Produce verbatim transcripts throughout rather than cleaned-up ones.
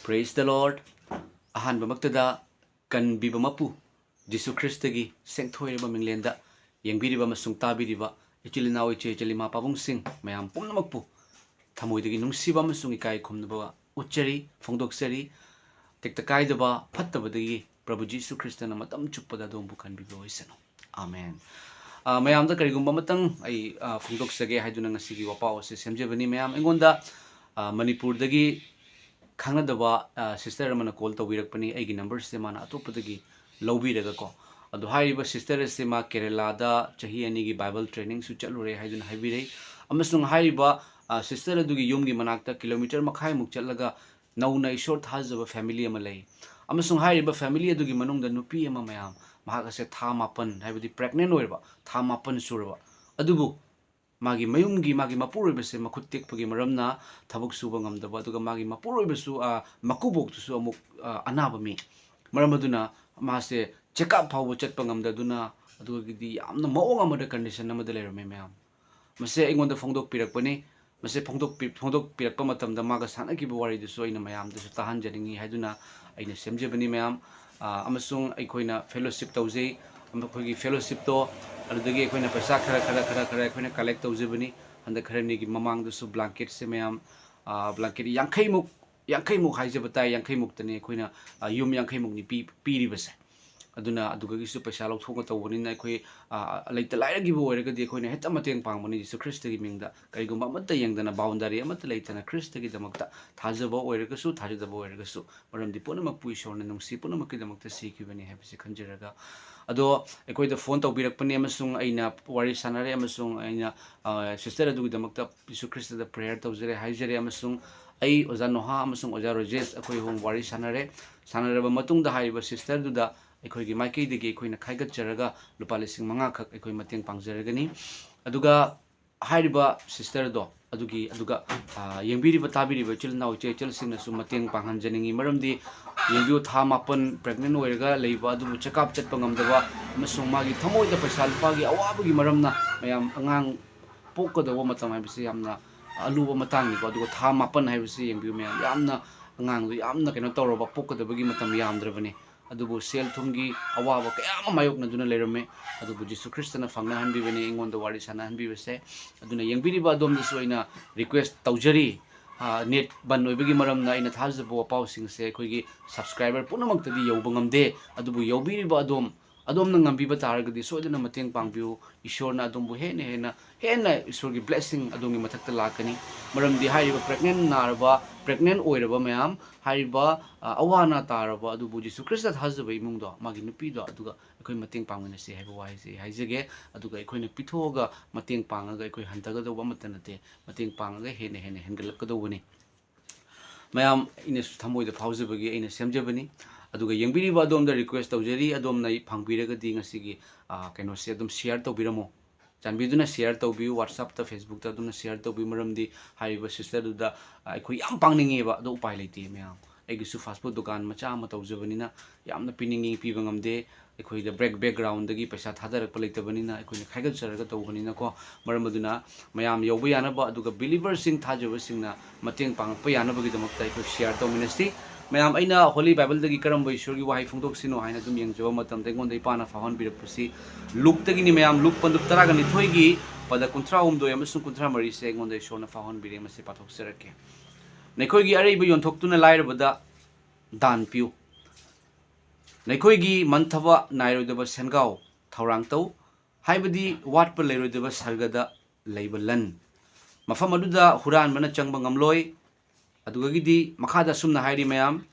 Praise the Lord. ꯑꯍꯥꯟꯕꯃꯛꯇꯗ ꯀꯟꯕꯤꯕ ꯃꯄꯨ ꯖꯤꯁꯨ ꯈ꯭ꯔꯤꯁꯇꯒꯤ ꯁꯦꯡꯊꯣꯏꯔꯕ ꯃꯤꯡꯂꯦꯟꯗ ꯌꯦꯡꯕꯤꯔꯤꯕ ꯑꯃꯁꯨꯡ ꯇꯥꯕꯤꯔꯤꯕ ꯏꯆꯤꯜ ꯏꯅꯥꯎ, ꯏꯆꯦ ꯏꯆꯤꯜ ꯏꯃꯥ ꯄꯥꯕꯨꯡꯁꯤꯡ ꯃꯌꯥꯝ ꯄꯨꯝꯅꯃꯛꯄꯨ ꯊꯃꯣꯏꯗꯒꯤ ꯅꯨꯡꯁꯤꯕ ꯑꯃꯁꯨꯡ ꯏꯀꯥꯏ ꯈꯨꯝꯅꯕ ꯎꯠꯆꯔꯤ, ꯐꯣꯡꯗꯣꯛꯆꯔꯤ꯫ ꯇꯦꯛꯇ ꯀꯥꯏꯗꯕ ꯐꯠꯇꯕꯗꯒꯤ ꯄ꯭ꯔꯚꯨ ꯖꯤꯁꯨ ꯈ꯭ꯔꯤꯁꯇꯅ ꯃꯇꯝ ꯆꯨꯞꯄꯗ ꯑꯗꯣꯝꯕꯨ ꯀꯟꯕꯤꯕ ꯑꯣꯏꯁꯅꯨ꯫ ꯑꯥꯃꯦꯟ꯫ ꯑ, ꯃꯌꯥꯝꯗ ꯀꯔꯤꯒꯨꯝꯕ ꯑꯃꯇꯪ ꯑꯩ, ꯑ, ꯐꯣꯡꯗꯣꯛꯆꯒꯦ ꯍꯥꯏꯗꯨꯅ ꯉꯁꯤꯒꯤ ꯋꯥꯄꯥꯎ ꯑꯁꯤ ꯁꯦꯝꯖꯕꯅꯤ꯫ ꯃꯌꯥꯝ, ꯑꯩꯉꯣꯟꯗ, ꯑ, ꯃꯅꯤꯄꯨꯔꯗꯒꯤ ꯈꯪꯅꯗꯕ, ꯑ, ꯁꯤꯁꯇꯔ ꯑꯃꯅ ꯀꯣꯜ ꯇꯧꯕꯤꯔꯛꯄꯅꯤ꯫ ꯑꯩꯒꯤ ꯅꯝꯕꯔꯁꯦ ꯃꯥꯅ ꯑꯇꯣꯞꯄꯗꯒꯤ ꯂꯧꯕꯤꯔꯒꯀꯣ꯫ ꯑꯗꯣ ꯍꯥꯏꯔꯤꯕ ꯁꯤꯁꯇꯔ ꯑꯁꯤ ꯃꯥ ꯀꯦꯔꯦꯂꯥꯗ ꯆꯍꯤ ꯑꯅꯤꯒꯤ ꯕꯥꯏꯕꯜ ꯇ꯭ꯔꯦꯅꯤꯡꯁꯨ ꯆꯠꯂꯨꯔꯦ ꯍꯥꯏꯗꯨꯅ ꯍꯥꯏꯕꯤꯔꯛꯏ꯫ ꯑꯃꯁꯨꯡ ꯍꯥꯏꯔꯤꯕ, ꯑ, ꯁꯤꯁꯇꯔ ꯑꯗꯨꯒꯤ ꯌꯨꯝꯒꯤ ꯃꯅꯥꯛꯇ ꯀꯤꯂꯣꯃꯤꯇꯔ ꯃꯈꯥꯏꯃꯨꯛ ꯆꯠꯂꯒ ꯅꯧꯅ ꯏꯁꯣꯔ ꯊꯥꯖꯕ ꯐꯦꯃꯤꯂꯤ ꯑꯃ ꯂꯩ꯫ ꯑꯃꯁꯨꯡ ꯍꯥꯏꯔꯤꯕ ꯐꯦꯃꯤꯂꯤ ꯑꯗꯨꯒꯤ ꯃꯅꯨꯡꯗ ꯅꯨꯄꯤ ꯑꯃ, ꯃꯌꯥꯝ, ꯃꯍꯥꯛ ꯑꯁꯦ ꯊꯥ ꯃꯥꯄꯟ, ꯍꯥꯏꯕꯗꯤ ꯄ꯭ꯔꯦꯒꯅꯦꯟ ꯑꯣꯏꯔꯕ, ꯊꯥ ꯃꯥꯄꯟ ꯁꯨꯔꯕ, ꯑꯗꯨꯕꯨ ꯃꯥꯒꯤ ꯃꯌꯨꯝꯒꯤ, ꯃꯥꯒꯤ ꯃꯄꯨꯔꯣꯏꯕꯁꯦ ꯃꯈꯨꯠ ꯇꯦꯛꯄꯒꯤ ꯃꯔꯝꯅ ꯊꯕꯛ ꯁꯨꯕ ꯉꯝꯗꯕ, ꯑꯗꯨꯒ ꯃꯥꯒꯤ ꯃꯄꯨꯔꯣꯏꯕꯁꯨ, ꯑ, ꯃꯀꯨꯕꯣꯛꯇꯨꯁꯨ ꯑꯃꯨꯛ, ꯑ, ꯑꯅꯥꯕ ꯃꯤ꯫ ꯃꯔꯝ ꯑꯗꯨꯅ ꯃꯥꯁꯦ ꯆꯦꯛꯑꯞ ꯐꯥꯎꯕ ꯆꯠꯄ ꯉꯝꯗꯗꯨꯅ, ꯑꯗꯨꯒꯤꯗꯤ ꯌꯥꯝꯅ ꯃꯑꯣꯡ ꯑꯃꯗ ꯀꯟꯗꯤꯁꯟ ꯑꯃꯗ ꯂꯩꯔꯝꯃꯦ, ꯃꯌꯥꯝ꯫ ꯃꯁꯦ ꯑꯩꯉꯣꯟꯗ ꯐꯣꯡꯗꯣꯛꯄꯤꯔꯛꯄꯅꯤ꯫ ꯃꯁꯦ ꯐꯣꯡꯗꯣꯛꯄꯤ-, ꯐꯣꯡꯗꯣꯛꯄꯤꯔꯛꯄ ꯃꯇꯝꯗ ꯃꯥꯒ ꯁꯥꯟꯅꯈꯤꯕ ꯋꯥꯔꯤꯗꯨꯁꯨ ꯑꯩꯅ ꯃꯌꯥꯝꯗꯁꯨ ꯇꯥꯍꯟꯖꯅꯤꯡꯉꯤ ꯍꯥꯏꯗꯨꯅ ꯑꯩꯅ ꯁꯦꯝꯖꯕꯅꯤ, ꯃꯌꯥꯝ꯫ ꯑ, ꯑꯃꯁꯨꯡ ꯑꯩꯈꯣꯏꯅ ꯐꯦꯂꯣꯁꯤꯞ ꯇꯧꯖꯩ꯫ ꯃꯈꯣꯏꯒꯤ ꯐꯦꯂꯣꯁꯤꯞꯇꯣ, ꯑꯗꯨꯗꯒꯤ ꯑꯩꯈꯣꯏꯅ ꯄꯩꯁꯥ ꯈꯔ, ꯈꯔ, ꯈꯔ, ꯈꯔ ꯑꯩꯈꯣꯏꯅ ꯀꯂꯦꯛ ꯇꯧꯖꯕꯅꯤ꯫ ꯍꯟꯗꯛ ꯈꯔꯅꯤꯒꯤ ꯃꯃꯥꯡꯗꯁꯨ ꯕ꯭ꯂꯥꯡꯀꯦꯠꯁꯦ, ꯃꯌꯥꯝ, ꯑ, ꯕ꯭ꯂꯥꯡꯀꯦꯠ ꯌꯥꯡꯈꯩꯃꯨꯛ, ꯌꯥꯡꯈꯩꯃꯨꯛ ꯍꯥꯏꯖꯕ ꯇꯥꯏ, ꯌꯥꯡꯈꯩꯃꯨꯛꯇꯅꯤ ꯑꯩꯈꯣꯏꯅ, ꯑ, ꯌꯨꯝ ꯌꯥꯡꯈꯩꯃꯨꯛꯅꯤ ꯄꯤ-, ꯄꯤꯔꯤꯕꯁꯦ꯫ ꯑꯗꯨꯅ ꯑꯗꯨꯗꯒꯤꯁꯨ ꯄꯩꯁꯥ ꯂꯧꯊꯣꯛꯅ ꯇꯧꯕꯅꯤꯅ ꯑꯩꯈꯣꯏ, ꯑ, ꯂꯩꯇ ꯂꯥꯏꯔꯒꯤꯕꯨ ꯑꯣꯏꯔꯒꯗꯤ ꯑꯩꯈꯣꯏꯅ ꯍꯦꯛꯇ ꯃꯇꯦꯡ ꯄꯥꯡꯕꯅꯤ꯫ ꯖꯤꯁꯨ ꯈ꯭ꯔꯤꯁꯇꯒꯤ ꯃꯤꯡꯗ ꯀꯔꯤꯒꯨꯝꯕ ꯑꯃꯠꯇ ꯌꯦꯡꯗꯅ, ꯕꯥꯎꯟꯗꯔꯤ ꯑꯃꯠꯇ ꯂꯩꯇꯅ ꯈ꯭ꯔꯤꯁꯇꯒꯤꯗꯃꯛꯇ ꯊꯥꯖꯕ ꯑꯣꯏꯔꯒꯁꯨ, ꯊꯥꯖꯗꯕ ꯑꯣꯏꯔꯒꯁꯨ, ꯃꯔꯝꯗꯤ ꯄꯨꯝꯅꯃꯛꯄꯨ ꯏꯁꯣꯔꯅ ꯅꯨꯡꯁꯤ, ꯄꯨꯝꯅꯃꯛꯀꯤꯗꯃꯛꯇ ꯁꯤꯈꯤꯕꯅꯤ ꯍꯥꯏꯕꯁꯤ ꯈꯟꯖꯔꯒ, ꯑꯗꯣ ꯑꯩꯈꯣꯏꯗ ꯐꯣꯟ ꯇꯧꯕꯤꯔꯛꯄꯅꯤ ꯑꯃꯁꯨꯡ ꯑꯩꯅ ꯋꯥꯔꯤ ꯁꯥꯟꯅꯔꯦ ꯑꯃꯁꯨꯡ ꯑꯩꯅ, ꯑ, ꯁꯤꯁꯇꯔ ꯑꯗꯨꯒꯤꯗꯃꯛꯇ ꯖꯤꯁꯨ ꯈ꯭ꯔꯤꯁꯇꯗ ꯄ꯭ꯔꯦꯌꯔ ꯇꯧꯖꯔꯦ ꯍꯥꯏꯖꯔꯦ꯫ ꯑꯃꯁꯨꯡ ꯑꯩ, ꯑꯣꯖꯥ ꯅꯣꯍꯥ ꯑꯃꯁꯨꯡ ꯑꯣꯖꯥ ꯔꯣꯖꯦꯁ ꯑꯩꯈꯣꯏ ꯑꯍꯨꯝ ꯋꯥꯔꯤ ꯁꯥꯟꯅꯔꯦ꯫ ꯁꯥꯟꯅꯔꯕ ꯃꯇꯨꯡꯗ ꯍꯥꯏꯔꯤꯕ ꯁꯤꯁꯇꯔꯗꯨꯗ ꯑꯩꯈꯣꯏꯒꯤ ꯃꯥꯏꯀꯩꯗꯒꯤ ꯑꯩꯈꯣꯏꯅ ꯈꯥꯏꯒꯠꯆꯔꯒ ꯂꯨꯄꯥ ꯂꯤꯁꯤꯡ ꯃꯉꯥꯈꯛ ꯑꯩꯈꯣꯏ ꯃꯇꯦꯡ ꯄꯥꯡꯖꯔꯒꯅꯤ꯫ ꯑꯗꯨꯒ ꯍꯥꯏꯔꯤꯕ ꯁꯤꯁꯇꯔꯗꯣ ꯑꯗꯨꯒꯤ, ꯑꯗꯨꯒ, ꯑ, ꯌꯦꯡꯕꯤꯔꯤꯕ ꯇꯥꯕꯤꯔꯤꯕ ꯏꯆꯤꯜ ꯏꯅꯥꯎ ꯏꯆꯦ ꯏꯆꯜꯁꯤꯡꯅꯁꯨ ꯃꯇꯦꯡ ꯄꯥꯡꯍꯟꯖꯅꯤꯡꯉꯤ꯫ ꯃꯔꯝꯗꯤ ꯌꯦꯡꯕꯤꯌꯨ, ꯊꯥ ꯃꯥꯄꯟ ꯄ꯭ꯔꯦꯒꯅꯦꯟ ꯑꯣꯏꯔꯒ ꯂꯩꯕ, ꯑꯗꯨꯕꯨ ꯆꯦꯛꯑꯞ ꯆꯠꯄ ꯉꯝꯗꯕ ꯑꯃꯁꯨꯡ ꯃꯥꯒꯤ ꯊꯃꯣꯏꯗ ꯄꯩꯁꯥ ꯂꯨꯄꯥꯒꯤ ꯑꯋꯥꯕꯒꯤ ꯃꯔꯝꯅ, ꯃꯌꯥꯝ, ꯑꯉꯥꯡ ꯄꯣꯛꯀꯗꯧꯕ ꯃꯇꯝ ꯍꯥꯏꯕꯁꯤ ꯌꯥꯝꯅ ꯑꯂꯨꯕ ꯃꯇꯥꯡꯅꯤꯀꯣ꯫ ꯑꯗꯨꯒ ꯊꯥ ꯃꯥꯄꯟ ꯍꯥꯏꯕꯁꯤ ꯌꯦꯡꯕꯤꯌꯨ, ꯃꯌꯥꯝ, ꯌꯥꯝꯅ ꯑꯉꯥꯡꯗꯨ ꯌꯥꯝꯅ ꯀꯩꯅꯣ ꯇꯧꯔꯕ, ꯄꯣꯛꯀꯗꯕꯒꯤ ꯃꯇꯝ ꯌꯥꯝꯗ꯭ꯔꯕꯅꯤ꯫ ꯑꯗꯨꯕꯨ ꯁꯦꯜ ꯊꯨꯝꯒꯤ ꯑꯋꯥꯕ ꯀꯌꯥ ꯑꯃ ꯃꯥꯌꯣꯛꯅꯗꯨꯅ ꯂꯩꯔꯝꯃꯤ꯫ ꯑꯗꯨꯕꯨ ꯖꯤꯁꯨ ꯈ꯭ꯔꯤꯁꯇꯅ ꯐꯪꯅꯍꯟꯕꯤꯕꯅꯤ ꯑꯩꯉꯣꯟꯗ ꯋꯥꯔꯤ ꯁꯥꯟꯅꯍꯟꯕꯤꯕꯁꯦ꯫ ꯑꯗꯨꯅ ꯌꯦꯡꯕꯤꯔꯤꯕ ꯑꯗꯣꯝꯗꯁꯨ ꯑꯩꯅ ꯔꯤꯀ꯭ꯋꯦꯁ ꯇꯧꯖꯔꯤ꯫ ꯅꯦꯠ ꯕꯟ ꯑꯣꯏꯕꯒꯤ ꯃꯔꯝꯅ ꯑꯩꯅ ꯊꯥꯖꯕ ꯋꯥꯄꯥꯎꯁꯤꯡꯁꯦ ꯑꯩꯈꯣꯏꯒꯤ ꯁꯕꯁꯀ꯭ꯔꯥꯏꯕꯔ ꯄꯨꯝꯅꯃꯛꯇꯗꯤ ꯌꯧꯕ ꯉꯝꯗꯦ꯫ ꯑꯗꯨꯕꯨ ꯌꯧꯕꯤꯔꯤꯕ ꯑꯗꯣꯝ, ꯑꯗꯣꯝꯅ ꯉꯝꯕꯤꯕ ꯇꯥꯔꯒꯗꯤ ꯁꯣꯏꯗꯅ ꯃꯇꯦꯡ ꯄꯥꯡꯕꯤꯌꯨ꯫ ꯏꯁꯣꯔꯅ ꯑꯗꯣꯝꯕꯨ ꯍꯦꯟꯅ ꯍꯦꯟꯅ, ꯍꯦꯟꯅ ꯏꯁꯣꯔꯒꯤ ꯕ꯭ꯂꯦꯁꯤꯡ ꯑꯗꯣꯝꯒꯤ ꯃꯊꯛꯇ ꯂꯥꯛꯀꯅꯤ꯫ ꯃꯔꯝꯗꯤ ꯍꯥꯏꯔꯤꯕ ꯄ꯭ꯔꯦꯒꯅꯦꯟ ꯅꯥꯔꯕ, ꯄ꯭ꯔꯦꯒꯅꯦꯟ ꯑꯣꯏꯔꯕ ꯃꯌꯥꯝ, ꯍꯥꯏꯔꯤꯕ, ꯑ, ꯑꯋꯥ ꯑꯅꯥ ꯇꯥꯔꯕ, ꯑꯗꯨꯕꯨ ꯖꯤꯁꯨ ꯈ꯭ꯔꯤꯁꯇ ꯊꯥꯖꯕ ꯏꯃꯨꯡꯗꯣ, ꯃꯥꯒꯤ ꯅꯨꯄꯤꯗꯣ, ꯑꯗꯨꯒ ꯑꯩꯈꯣꯏ ꯃꯇꯦꯡ ꯄꯥꯡꯃꯤꯟꯅꯁꯤ ꯍꯥꯏꯕ ꯋꯥꯍꯩꯁꯦ ꯑꯩ ꯍꯥꯏꯖꯒꯦ꯫ ꯑꯗꯨꯒ ꯑꯩꯈꯣꯏꯅ ꯄꯤꯊꯣꯛꯑꯒ ꯃꯇꯦꯡ ꯄꯥꯡꯉꯒ ꯑꯩꯈꯣꯏ ꯍꯟꯊꯒꯗꯧꯕ ꯑꯃꯠꯇ ꯅꯠꯇꯦ, ꯃꯇꯦꯡ ꯄꯥꯡꯉꯒ ꯍꯦꯟꯅ ꯍꯦꯟꯅ ꯍꯦꯟꯒꯠꯂꯛꯀꯗꯧꯕꯅꯤ꯫ ꯃꯌꯥꯝ, ꯑꯩꯅꯁꯨ ꯊꯃꯣꯏꯗ ꯐꯥꯎꯖꯕꯒꯤ ꯑꯩꯅ ꯁꯦꯝꯖꯕꯅꯤ꯫ ꯑꯗꯨꯒ ꯌꯦꯡꯕꯤꯔꯤꯕ ꯑꯗꯣꯝꯗ ꯔꯤꯀ꯭ꯋꯦꯁ ꯇꯧꯖꯔꯤ, ꯑꯗꯣꯝꯅ ꯐꯪꯕꯤꯔꯒꯗꯤ ꯉꯁꯤꯒꯤ, ꯑ, ꯀꯩꯅꯣꯁꯦ ꯑꯗꯨꯝ ꯁꯤꯌꯥꯔ ꯇꯧꯕꯤꯔꯝꯃꯣ꯫ ꯆꯥꯟꯕꯤꯗꯨꯅ ꯁꯤꯌꯥꯔ ꯇꯧꯕꯤꯌꯨ, WhatsApp-ꯇ, Facebook-ꯇ ꯑꯗꯨꯝꯅ ꯁꯤꯌꯥꯔ ꯇꯧꯕꯤꯌꯨ꯫ ꯃꯔꯝꯗꯤ ꯍꯥꯏꯔꯤꯕ ꯁꯤꯁꯇꯔꯗꯨꯗ, ꯑ, ꯑꯩꯈꯣꯏ ꯌꯥꯝ ꯄꯥꯡꯅꯤꯡꯉꯦꯕ, ꯑꯗꯣ ꯎꯄꯥꯏ ꯂꯩꯇꯦ ꯃꯌꯥꯝ꯫ ꯑꯩꯒꯤꯁꯨ ꯐꯥꯁ ꯐꯨꯗ ꯗꯨꯀꯥꯟ ꯃꯆꯥ ꯑꯃ ꯇꯧꯖꯕꯅꯤꯅ ꯌꯥꯝꯅ ꯄꯤꯅꯤꯡꯉꯤ, ꯄꯤꯕ ꯉꯝꯗꯦ꯫ ꯑꯩꯈꯣꯏꯗ ꯕꯦꯛ, ꯕꯦꯛꯒ꯭ꯔꯥꯎꯟꯗꯒꯤ ꯄꯩꯁꯥ ꯊꯥꯗꯔꯛꯄ ꯂꯩꯇꯕꯅꯤꯅ ꯑꯩꯈꯣꯏꯅ ꯈꯥꯏꯒꯠꯆꯔꯒ ꯇꯧꯕꯅꯤꯅꯀꯣ꯫ ꯃꯔꯝ ꯑꯗꯨꯅ ꯃꯌꯥꯝ ꯌꯧꯕ ꯌꯥꯅꯕ, ꯑꯗꯨꯒ ꯕꯤꯂꯤꯚꯔꯁꯤꯡ, ꯊꯥꯖꯕꯁꯤꯡꯅ ꯃꯇꯦꯡ ꯄꯥꯡꯉꯛꯄ ꯌꯥꯅꯕꯒꯤꯗꯃꯛꯇ ꯑꯩꯈꯣꯏ ꯁꯤꯌꯥꯔ ꯇꯧꯃꯤꯟꯅꯁꯤ꯫ ꯃꯌꯥꯝ, ꯑꯩꯅ ꯍꯣꯂꯤ ꯕꯥꯏꯕꯜꯗꯒꯤ ꯀꯔꯝꯕ ꯏꯁꯣꯔꯒꯤ ꯋꯥꯍꯩ ꯐꯣꯡꯗꯣꯛꯁꯤꯅꯣ ꯍꯥꯏꯅ ꯑꯗꯨꯝ ꯌꯦꯡꯖꯕ ꯃꯇꯝꯗ ꯑꯩꯉꯣꯟꯗ ꯏꯄꯥꯅ ꯐꯥꯎꯍꯟꯕꯤꯔꯛꯄꯁꯤ ꯂꯨꯛꯇꯒꯤꯅꯤ꯫ ꯃꯌꯥꯝ, ꯂꯨꯛ ꯄꯟꯗꯨꯞ ꯇꯔꯥꯒ ꯅꯤꯊꯣꯏꯒꯤ ꯄꯗ ꯀꯨꯟꯊ꯭ꯔꯥ ꯍꯨꯝꯗꯣꯏ ꯑꯃꯁꯨꯡ ꯀꯨꯟꯊ꯭ꯔꯥ ꯃꯔꯤꯁꯦ ꯑꯩꯉꯣꯟꯗ ꯏꯁꯣꯔꯅ ꯐꯥꯎꯍꯟꯕꯤꯔꯦ꯫ ꯃꯁꯤ ꯄꯥꯊꯣꯛꯆꯔꯛꯀꯦ꯫ "ꯅꯈꯣꯏꯒꯤ ꯑꯔꯩꯕ ꯌꯣꯟꯊꯣꯛꯇꯨꯅ ꯂꯥꯏꯔꯕꯗ ꯗꯥꯟ ꯄꯤꯌꯨ꯫ ꯅꯈꯣꯏꯒꯤ ꯃꯟꯊꯕ ꯅꯥꯏꯔꯣꯏꯗꯕ ꯁꯦꯟꯒꯥꯎ ꯊꯧꯔꯥꯡ ꯇꯧ, ꯍꯥꯏꯕꯗꯤ ꯋꯥꯠꯄ ꯂꯩꯔꯣꯏꯗꯕ ꯁꯔꯒꯗ ꯂꯩꯕ ꯂꯟ, ꯃꯐꯝ ꯑꯗꯨꯗ ꯍꯨꯔꯥꯟꯕꯅ ꯆꯪꯕ ꯉꯝꯂꯣꯏ꯫" ꯑꯗꯨꯗꯒꯤꯗꯤ ꯃꯈꯥꯗ ꯑꯁꯨꯝꯅ ꯍꯥꯏꯔꯤ ꯃꯌꯥꯝ,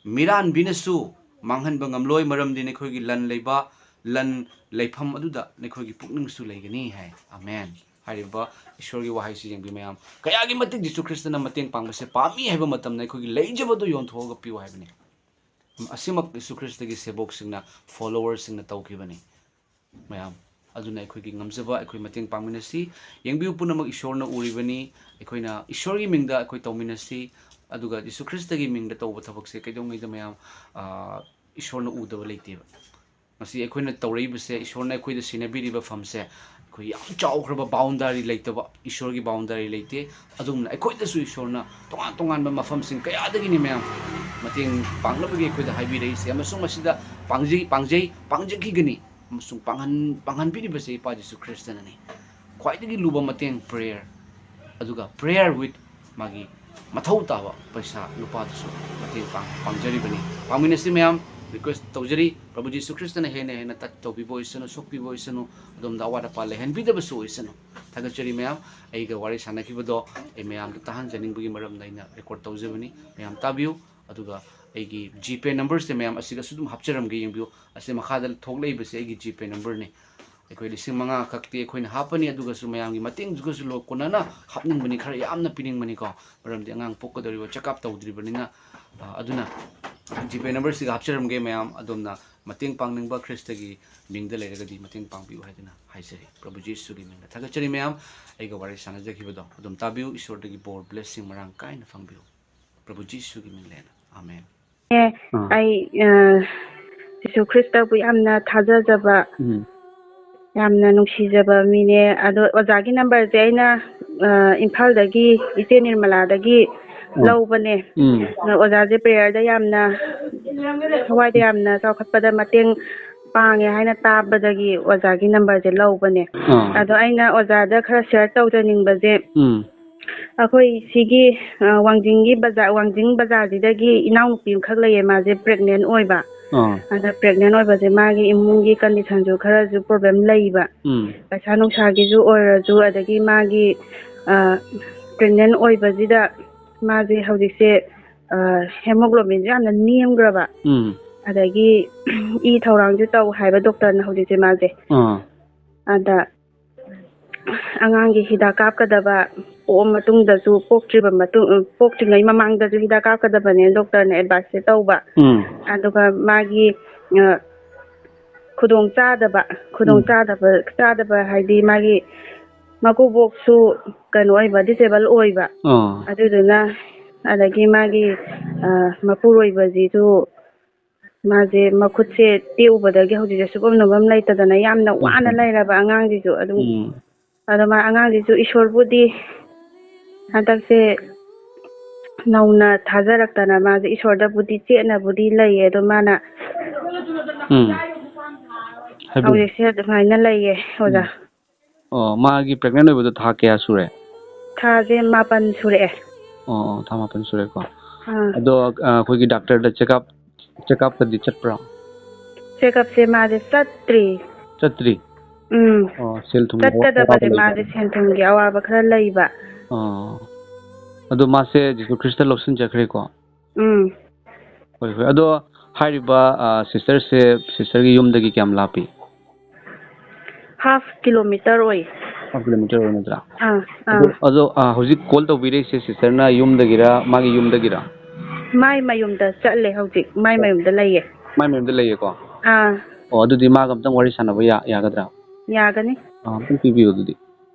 "ꯃꯤꯔꯥꯟꯕꯤꯅꯁꯨ ꯃꯥꯡꯍꯟꯕ ꯉꯝꯂꯣꯏ, ꯃꯔꯝꯗꯤ ꯅꯈꯣꯏꯒꯤ ꯂꯟ ꯂꯩꯕ, ꯂꯟ ꯂꯩꯐꯝ ꯑꯗꯨꯗ ꯅꯈꯣꯏꯒꯤ ꯄꯨꯛꯅꯤꯡꯁꯨ ꯂꯩꯒꯅꯤ" ꯍꯥꯏ꯫ ꯑꯃꯦꯟ꯫ ꯍꯥꯏꯔꯤꯕ ꯏꯁꯣꯔꯒꯤ ꯋꯥꯍꯩꯁꯤ ꯌꯦꯡꯕꯤꯌꯨ ꯃꯌꯥꯝ꯫ ꯀꯌꯥꯒꯤ ꯃꯇꯤꯛ ꯖꯤꯁꯨ ꯈ꯭ꯔꯤꯁꯇꯅ ꯃꯇꯦꯡ ꯄꯥꯡꯕꯁꯦ ꯄꯥꯝꯃꯤ ꯍꯥꯏꯕ ꯃꯇꯝꯗ ꯑꯩꯈꯣꯏꯒꯤ ꯂꯩꯖꯕꯗꯣ ꯌꯣꯟꯊꯣꯛꯑꯒ ꯄꯤꯌꯨ ꯍꯥꯏꯕꯅꯤ꯫ ꯑꯁꯤꯃꯛ ꯖꯤꯁꯨ ꯈ꯭ꯔꯤꯁꯇꯒꯤ ꯁꯦꯕꯣꯛꯁꯤꯡꯅ, ꯐꯣꯂꯣꯋꯔꯁꯤꯡꯅ ꯇꯧꯈꯤꯕꯅꯤ꯫ ꯃꯌꯥꯝ ꯑꯗꯨꯅ ꯑꯩꯈꯣꯏꯒꯤ ꯉꯝꯖꯕ ꯑꯩꯈꯣꯏ ꯃꯇꯦꯡ ꯄꯥꯡꯃꯤꯟꯅꯁꯤ꯫ ꯌꯦꯡꯕꯤꯌꯨ, ꯄꯨꯝꯅꯃꯛ ꯏꯁꯣꯔꯅ ꯎꯔꯤꯕꯅꯤ꯫ ꯑꯩꯈꯣꯏꯅ ꯏꯁꯣꯔꯒꯤ ꯃꯤꯡꯗ ꯑꯩꯈꯣꯏ ꯇꯧꯃꯤꯟꯅꯁꯤ꯫ ꯑꯗꯨꯒ ꯖꯤꯁꯨ ꯈ꯭ꯔꯤꯁꯇꯒꯤ ꯃꯤꯡꯗ ꯇꯧꯕ ꯊꯕꯛꯁꯦ ꯀꯩꯗꯧꯉꯩꯗ ꯃꯌꯥꯝ, ꯑ, ꯏꯁꯣꯔꯅ ꯎꯗꯕ ꯂꯩꯇꯦꯕ꯫ ꯉꯁꯤ ꯑꯩꯈꯣꯏꯅ ꯇꯧꯔꯛꯏꯕꯁꯦ, ꯏꯁꯣꯔꯅ ꯑꯩꯈꯣꯏꯗ ꯁꯤꯟꯅꯕꯤꯔꯤꯕ ꯐꯝꯁꯦ, ꯑꯩꯈꯣꯏ ꯌꯥꯝ ꯆꯥꯎꯈ꯭ꯔꯕ ꯕꯥꯎꯟꯗꯔꯤ ꯂꯩꯇꯕ, ꯏꯁꯣꯔꯒꯤ ꯕꯥꯎꯟꯗꯔꯤ ꯂꯩꯇꯦ꯫ ꯑꯗꯨꯝꯅ ꯑꯩꯈꯣꯏꯗꯁꯨ ꯏꯁꯣꯔꯅ ꯇꯣꯉꯥꯟ ꯇꯣꯉꯥꯟꯕ ꯃꯐꯝꯁꯤꯡ ꯀꯌꯥꯗꯒꯤꯅꯤ ꯃꯌꯥꯝ ꯃꯇꯦꯡ ꯄꯥꯡꯅꯕꯒꯤ ꯑꯩꯈꯣꯏꯗ ꯍꯥꯏꯕꯤꯔꯛꯏꯁꯦ꯫ ꯑꯃꯁꯨꯡ ꯃꯁꯤꯗ ꯄꯥꯡꯖꯩ ꯄꯥꯡꯖꯩ ꯄꯥꯡꯖꯈꯤꯒꯅꯤ꯫ ꯑꯃꯁꯨꯡ ꯄꯥꯡꯍꯟ ꯄꯥꯡꯍꯟꯕꯤꯔꯤꯕꯁꯦ ꯏꯄꯥ ꯖꯤꯁꯨ ꯈ꯭ꯔꯤꯁꯇꯅꯅꯤ꯫ ꯈ꯭ꯋꯥꯏꯗꯒꯤ ꯂꯨꯕ ꯃꯇꯦꯡ prayer, ꯑꯗꯨꯒ prayer with ꯃꯥꯒꯤ ꯃꯊꯧ ꯇꯥꯕ ꯄꯩꯁꯥ ꯂꯨꯄꯥꯗꯨꯁꯨ ꯃꯇꯦꯡ ꯄꯥꯡ ꯄꯥꯡꯖꯔꯤꯕꯅꯤ꯫ ꯄꯥꯡꯃꯤꯟꯅꯁꯤ ꯃꯌꯥꯝ꯫ Request ꯇꯧꯖꯔꯤ, ꯄ꯭ꯔꯚꯨ ꯖꯤꯁꯨ ꯈ꯭ꯔꯤꯁꯇꯅ ꯍꯦꯟꯅ ꯍꯦꯟꯅ touch ꯇꯧꯕꯤꯕ ꯑꯣꯏꯁꯅꯨ, ꯁꯣꯛꯄꯤꯕ ꯑꯣꯏꯁꯅꯨ, ꯑꯗꯣꯝꯗ ꯑꯋꯥꯠ ꯑꯄꯥ ꯂꯩꯍꯟꯕꯤꯗꯕꯁꯨ ꯑꯣꯏꯁꯅꯨ꯫ ꯊꯥꯒꯠꯆꯔꯤ ꯃꯌꯥꯝ꯫ ꯑꯩꯒ ꯋꯥꯔꯤ ꯁꯥꯟꯅꯈꯤꯕꯗꯣ ꯑꯩ ꯃꯌꯥꯝꯗ ꯇꯥꯍꯟꯖꯅꯤꯡꯕꯒꯤ ꯃꯔꯝꯅ ꯑꯩꯅ record ꯇꯧꯖꯕꯅꯤ꯫ ꯃꯌꯥꯝ ꯇꯥꯕꯤꯌꯨ꯫ ꯑꯗꯨꯒ ꯑꯩꯒꯤ GPay numberꯁꯦ ꯃꯌꯥꯝ ꯑꯁꯤꯒꯁꯨ ꯑꯗꯨꯝ ꯍꯥꯞꯆꯔꯝꯒꯦ, ꯌꯦꯡꯕꯤꯌꯨ꯫ ꯑꯁꯤ ꯃꯈꯥꯗ ꯊꯣꯛꯂꯛꯏꯕꯁꯦ ꯑꯩꯒꯤ GPay numberꯅꯤ꯫ ꯑꯩꯈꯣꯏ ꯂꯤꯁꯤꯡ ꯃꯉꯥ ꯈꯛꯇꯤ ꯑꯩꯈꯣꯏꯅ ꯍꯥꯞꯄꯅꯤ, ꯑꯗꯨꯒꯁꯨ ꯃꯌꯥꯝꯒꯤ ꯃꯇꯦꯡꯗꯨꯒꯁꯨ ꯂꯣ-, ꯀꯣꯟꯅꯅ ꯍꯥꯞꯅꯤꯡꯕꯅꯤ, ꯈꯔ ꯌꯥꯝꯅ ꯄꯤꯅꯤꯡꯕꯅꯤꯀꯣ꯫ ꯃꯔꯝꯗꯤ ꯑꯉꯥꯡ ꯄꯣꯛꯀꯗꯧꯔꯤꯕ, check up ꯇꯧꯗ꯭ꯔꯤꯕꯅꯤꯅ꯫ ꯑ, ꯑꯗꯨꯅ GPay numberꯁꯤꯒ ꯍꯥꯞꯆꯔꯝꯒꯦ ꯃꯌꯥꯝ꯫ ꯑꯗꯣꯝꯅ ꯃꯇꯦꯡ ꯄꯥꯡꯅꯤꯡꯕ ꯈ꯭ꯔꯤꯁꯇꯒꯤ ꯃꯤꯡꯗ ꯂꯩꯔꯒꯗꯤ ꯃꯇꯦꯡ ꯄꯥꯡꯕꯤꯌꯨ ꯍꯥꯏꯗꯨꯅ ꯍꯥꯏꯖꯔꯤ, ꯄ꯭ꯔꯚꯨ ꯖꯤꯁꯨꯒꯤ ꯃꯤꯡꯗ ꯊꯥꯒꯠꯆꯔꯤ ꯃꯌꯥꯝ꯫ ꯑꯩꯒ ꯋꯥꯔꯤ ꯁꯥꯟꯅꯖꯈꯤꯕꯗꯣ ꯑꯗꯨꯝ ꯇꯥꯕꯤꯌꯨ꯫ ꯏꯁꯣꯔꯗꯒꯤ ꯕꯣꯔ, blessing ꯃꯔꯥꯡ ꯀꯥꯏꯅ ꯐꯪꯕꯤꯌꯨ, ꯄ꯭ꯔꯚꯨ ꯖꯤꯁꯨꯒꯤ ꯃꯤꯡ ꯂꯩꯅ꯫ ꯑꯃꯦꯟ꯫ ꯑꯦ, ꯑꯥ꯫ ꯑꯩ, ꯑ, ꯖꯤꯁꯨ ꯈ꯭ꯔꯤꯁꯇꯕꯨ ꯌꯥꯝꯅ ꯊꯥꯖꯖꯕ, ꯎꯝ꯫ ꯌꯥꯝꯅ ꯅꯨꯡꯁꯤꯖꯕ ꯃꯤꯅꯦ꯫ ꯑꯗꯣ ꯑꯣꯖꯥꯒꯤ numberꯁꯦ ꯑꯩꯅ, ꯑ, ꯏꯝꯐꯥꯜꯗꯒꯤ ꯏꯆꯦ ꯅꯤꯔꯃꯂꯥꯗꯒꯤ ꯑꯣ꯫ ꯂꯧꯕꯅꯦ꯫ ꯎꯝ꯫ ꯑꯗꯣ ꯑꯣꯖꯥꯁꯦ prayerꯗ ꯌꯥꯝꯅ, ꯊꯋꯥꯏꯗ ꯌꯥꯝꯅ ꯆꯥꯎꯈꯠꯄꯗ ꯃꯇꯦꯡ ꯄꯥꯡꯉꯦ ꯍꯥꯏꯅ ꯇꯥꯕꯗꯒꯤ ꯑꯣꯖꯥꯒꯤ numberꯁꯦ ꯂꯧꯕꯅꯦ꯫ ꯑꯥ꯫ ꯑꯗꯣ ꯑꯩꯅ ꯑꯣꯖꯥꯗ ꯈꯔ share ꯇꯧꯖꯅꯤꯡꯕꯁꯦ, ꯎꯝ꯫ ꯑꯩꯈꯣꯏ ꯁꯤꯒꯤ, ꯑ, ꯋꯥꯡꯖꯤꯡꯒꯤ ꯕꯖꯥꯔ, ꯋꯥꯡꯖꯤꯡ ꯕꯖꯥꯔꯁꯤꯗꯒꯤ ꯏꯅꯥꯎꯅꯨꯄꯤ ꯑꯃꯈꯛ ꯂꯩꯌꯦ, ꯃꯥꯁꯦ pregnant ꯑꯣꯏꯕ꯫ ꯑꯥ꯫ ꯑꯗ pregnant ꯑꯣꯏꯕꯁꯦ ꯃꯥꯒꯤ ꯏꯃꯨꯡꯒꯤ conditionꯁꯨ ꯈꯔꯁꯨ problem ꯂꯩꯕ꯫ ꯎꯝ꯫ ꯄꯩꯁꯥ ꯅꯨꯡꯁꯥꯒꯤꯁꯨ ꯑꯣꯏꯔꯁꯨ, ꯑꯗꯒꯤ ꯃꯥꯒꯤ, ꯑ, pregnant ꯑꯣꯏꯕꯁꯤꯗ ꯃꯥꯁꯦ ꯍꯧꯖꯤꯛꯁꯦ, ꯑ, hemoglobinꯁꯨ ꯌꯥꯝꯅ ꯅꯦꯝꯈ꯭ꯔꯕ꯫ ꯎꯝ꯫ ꯑꯗꯒꯤ ꯏ ꯊꯧꯔꯥꯡꯁꯨ ꯇꯧ ꯍꯥꯏꯕ doctorꯅ ꯍꯧꯖꯤꯛꯁꯦ ꯃꯥꯁꯦ꯫ ꯑꯥ꯫ ꯑꯗ ꯑꯉꯥꯡꯒꯤ ꯍꯤꯗꯥꯛ ꯀꯥꯞꯀꯗꯕ, ꯄꯣꯛꯑ ꯃꯇꯨꯡꯗꯁꯨ, ꯄꯣꯛꯇ꯭ꯔꯤꯕ ꯃꯇꯨꯡ, ꯄꯣꯛꯇ꯭ꯔꯤꯉꯩ ꯃꯃꯥꯡꯗꯁꯨ ꯍꯤꯗꯥꯛ ꯀꯥꯞꯀꯗꯕꯅꯦ doctorꯅ adviceꯁꯦ ꯇꯧꯕ꯫ ꯎꯝ꯫ ꯑꯗꯨꯒ ꯃꯥꯒꯤ, ꯑ, ꯈꯨꯗꯣꯡ ꯆꯥꯗꯕ, ꯈꯨꯗꯣꯡ ꯎꯝ꯫ ꯆꯥꯗꯕ, ꯆꯥꯗꯕ ꯍꯥꯏꯗꯤ ꯃꯥꯒꯤ ꯃꯀꯨꯕꯣꯛꯁꯨ ꯀꯩꯅꯣ ꯑꯣꯏꯕ, disable ꯑꯣꯏꯕ꯫ ꯑꯥ꯫ ꯑꯗꯨꯗꯨꯅ, ꯑꯗꯒꯤ ꯃꯥꯒꯤ, ꯑ, ꯃꯄꯨꯔꯣꯏꯕꯁꯤꯁꯨ ꯃꯥꯁꯦ ꯃꯈꯨꯠꯁꯦ ꯇꯦꯛꯎꯕꯗꯒꯤ ꯍꯧꯖꯤꯛꯁꯦ ꯁꯨꯐꯝ ꯅꯣꯝꯐꯝ ꯂꯩꯇꯗꯅ ꯌꯥꯝꯅ ꯋꯥꯅ ꯎꯝ꯫ ꯂꯩꯔꯕ ꯑꯉꯥꯡꯁꯤꯁꯨ꯫ ꯑꯗꯨꯝ ꯎꯝ꯫ ꯑꯗꯣ ꯃꯥ ꯑꯉꯥꯡꯁꯤꯁꯨ ꯏꯁꯣꯔꯕꯨꯗꯤ ꯍꯟꯗꯛꯁꯦ ꯅꯧꯅ ꯊꯥꯖꯔꯛꯇꯅ ꯃꯥꯁꯦ ꯏꯁꯣꯔꯗꯕꯨꯗꯤ ꯆꯦꯠꯅꯕꯨꯗꯤ ꯂꯩꯌꯦ꯫ ꯑꯗꯣ ꯃꯥꯅ ꯎꯝ꯫ ꯍꯥꯏꯕꯤꯌꯨ꯫ ꯍꯧꯖꯤꯛꯁꯦ ꯑꯗꯨꯃꯥꯏꯅ ꯂꯩꯌꯦ, ꯑꯣꯖꯥ꯫ ꯎꯝ꯫ ꯑꯣ, ꯃꯥꯒꯤ pregnant ꯑꯣꯏꯕꯗꯣ ꯊꯥ ꯀꯌꯥ ꯁꯨꯔꯦ? ꯊꯥꯁꯦ ꯃꯥꯄꯟ ꯁꯨꯔꯛꯑꯦ꯫ ꯑꯣ, ꯑꯣ, ꯊꯥ ꯃꯥꯄꯟ ꯁꯨꯔꯦꯀꯣ꯫ ꯑꯥ꯫ ꯑꯗꯣ, ꯑ, ꯑꯩꯈꯣꯏꯒꯤ doctorꯗ check up, check upꯀꯗꯤ ꯆꯠꯄ꯭ꯔꯣ? Check upꯁꯦ ꯃꯥꯁꯦ ꯆꯠꯇ꯭ꯔꯤ꯫ ꯆꯠꯇ꯭ꯔꯤ? ꯎꯝ꯫ ꯑꯣ, ꯁꯦꯜ ꯊꯨꯝꯒꯤ ꯑꯋꯥꯕ ꯆꯠꯀꯗꯕꯁꯦ ꯂꯩꯕ? ꯃꯥꯁꯦ ꯁꯦꯟ ꯊꯨꯝꯒꯤ ꯑꯋꯥꯕ ꯈꯔ ꯂꯩꯕ꯫ ꯑꯣ꯫ ꯑꯗꯣ ꯃꯥꯁꯦ ꯖꯤꯁꯨ ꯈ꯭ꯔꯤꯁꯇ ꯂꯧꯁꯤꯟꯖꯈ꯭ꯔꯦꯀꯣ? ꯎꯝ꯫ ꯍꯣꯏ, ꯍꯣꯏ꯫ ꯑꯗꯣ ꯍꯥꯏꯔꯤꯕ, ꯑ, sisterꯁꯦ, sisterꯒꯤ ꯌꯨꯝꯗꯒꯤ ꯀꯌꯥꯝ ꯂꯥꯞꯄꯤ? Half kilometer ꯑꯣꯏ꯫ Half kilometer ꯑꯣꯏ ꯅꯠꯇ꯭ꯔꯥ? ꯑꯥ, ꯑꯗꯣ, ꯑꯥ꯫ ꯑꯗꯣ, ꯑ, ꯍꯧꯖꯤꯛ call ꯇꯧꯕꯤꯔꯛꯏꯁꯦ sisterꯅ ꯌꯨꯝꯗꯒꯤꯔ, ꯃꯥꯒꯤ ꯌꯨꯝꯗꯒꯤꯔ? ꯃꯥꯏ ꯃꯌꯨꯝꯗ ꯆꯠꯂꯦ ꯍꯧꯖꯤꯛ꯫ ꯃꯥꯏ ꯑꯣ꯫ ꯃꯌꯨꯝꯗ ꯂꯩꯌꯦ꯫ ꯃꯥꯏ ꯃꯌꯨꯝꯗ ꯂꯩꯌꯦꯀꯣ? ꯑꯥ꯫ ꯑꯣ, ꯑꯗꯨꯗꯤ ꯃꯥꯒ ꯑꯝꯇꯪ ꯋꯥꯔꯤ ꯁꯥꯟꯅꯕ ꯌꯥ-, ꯌꯥꯒꯗ꯭ꯔꯥ? ꯌꯥꯒꯅꯤ꯫ ꯑꯥ, ꯑꯝꯇꯪ ꯄꯤꯕꯤꯌꯨ ꯑꯗꯨꯗꯤ꯫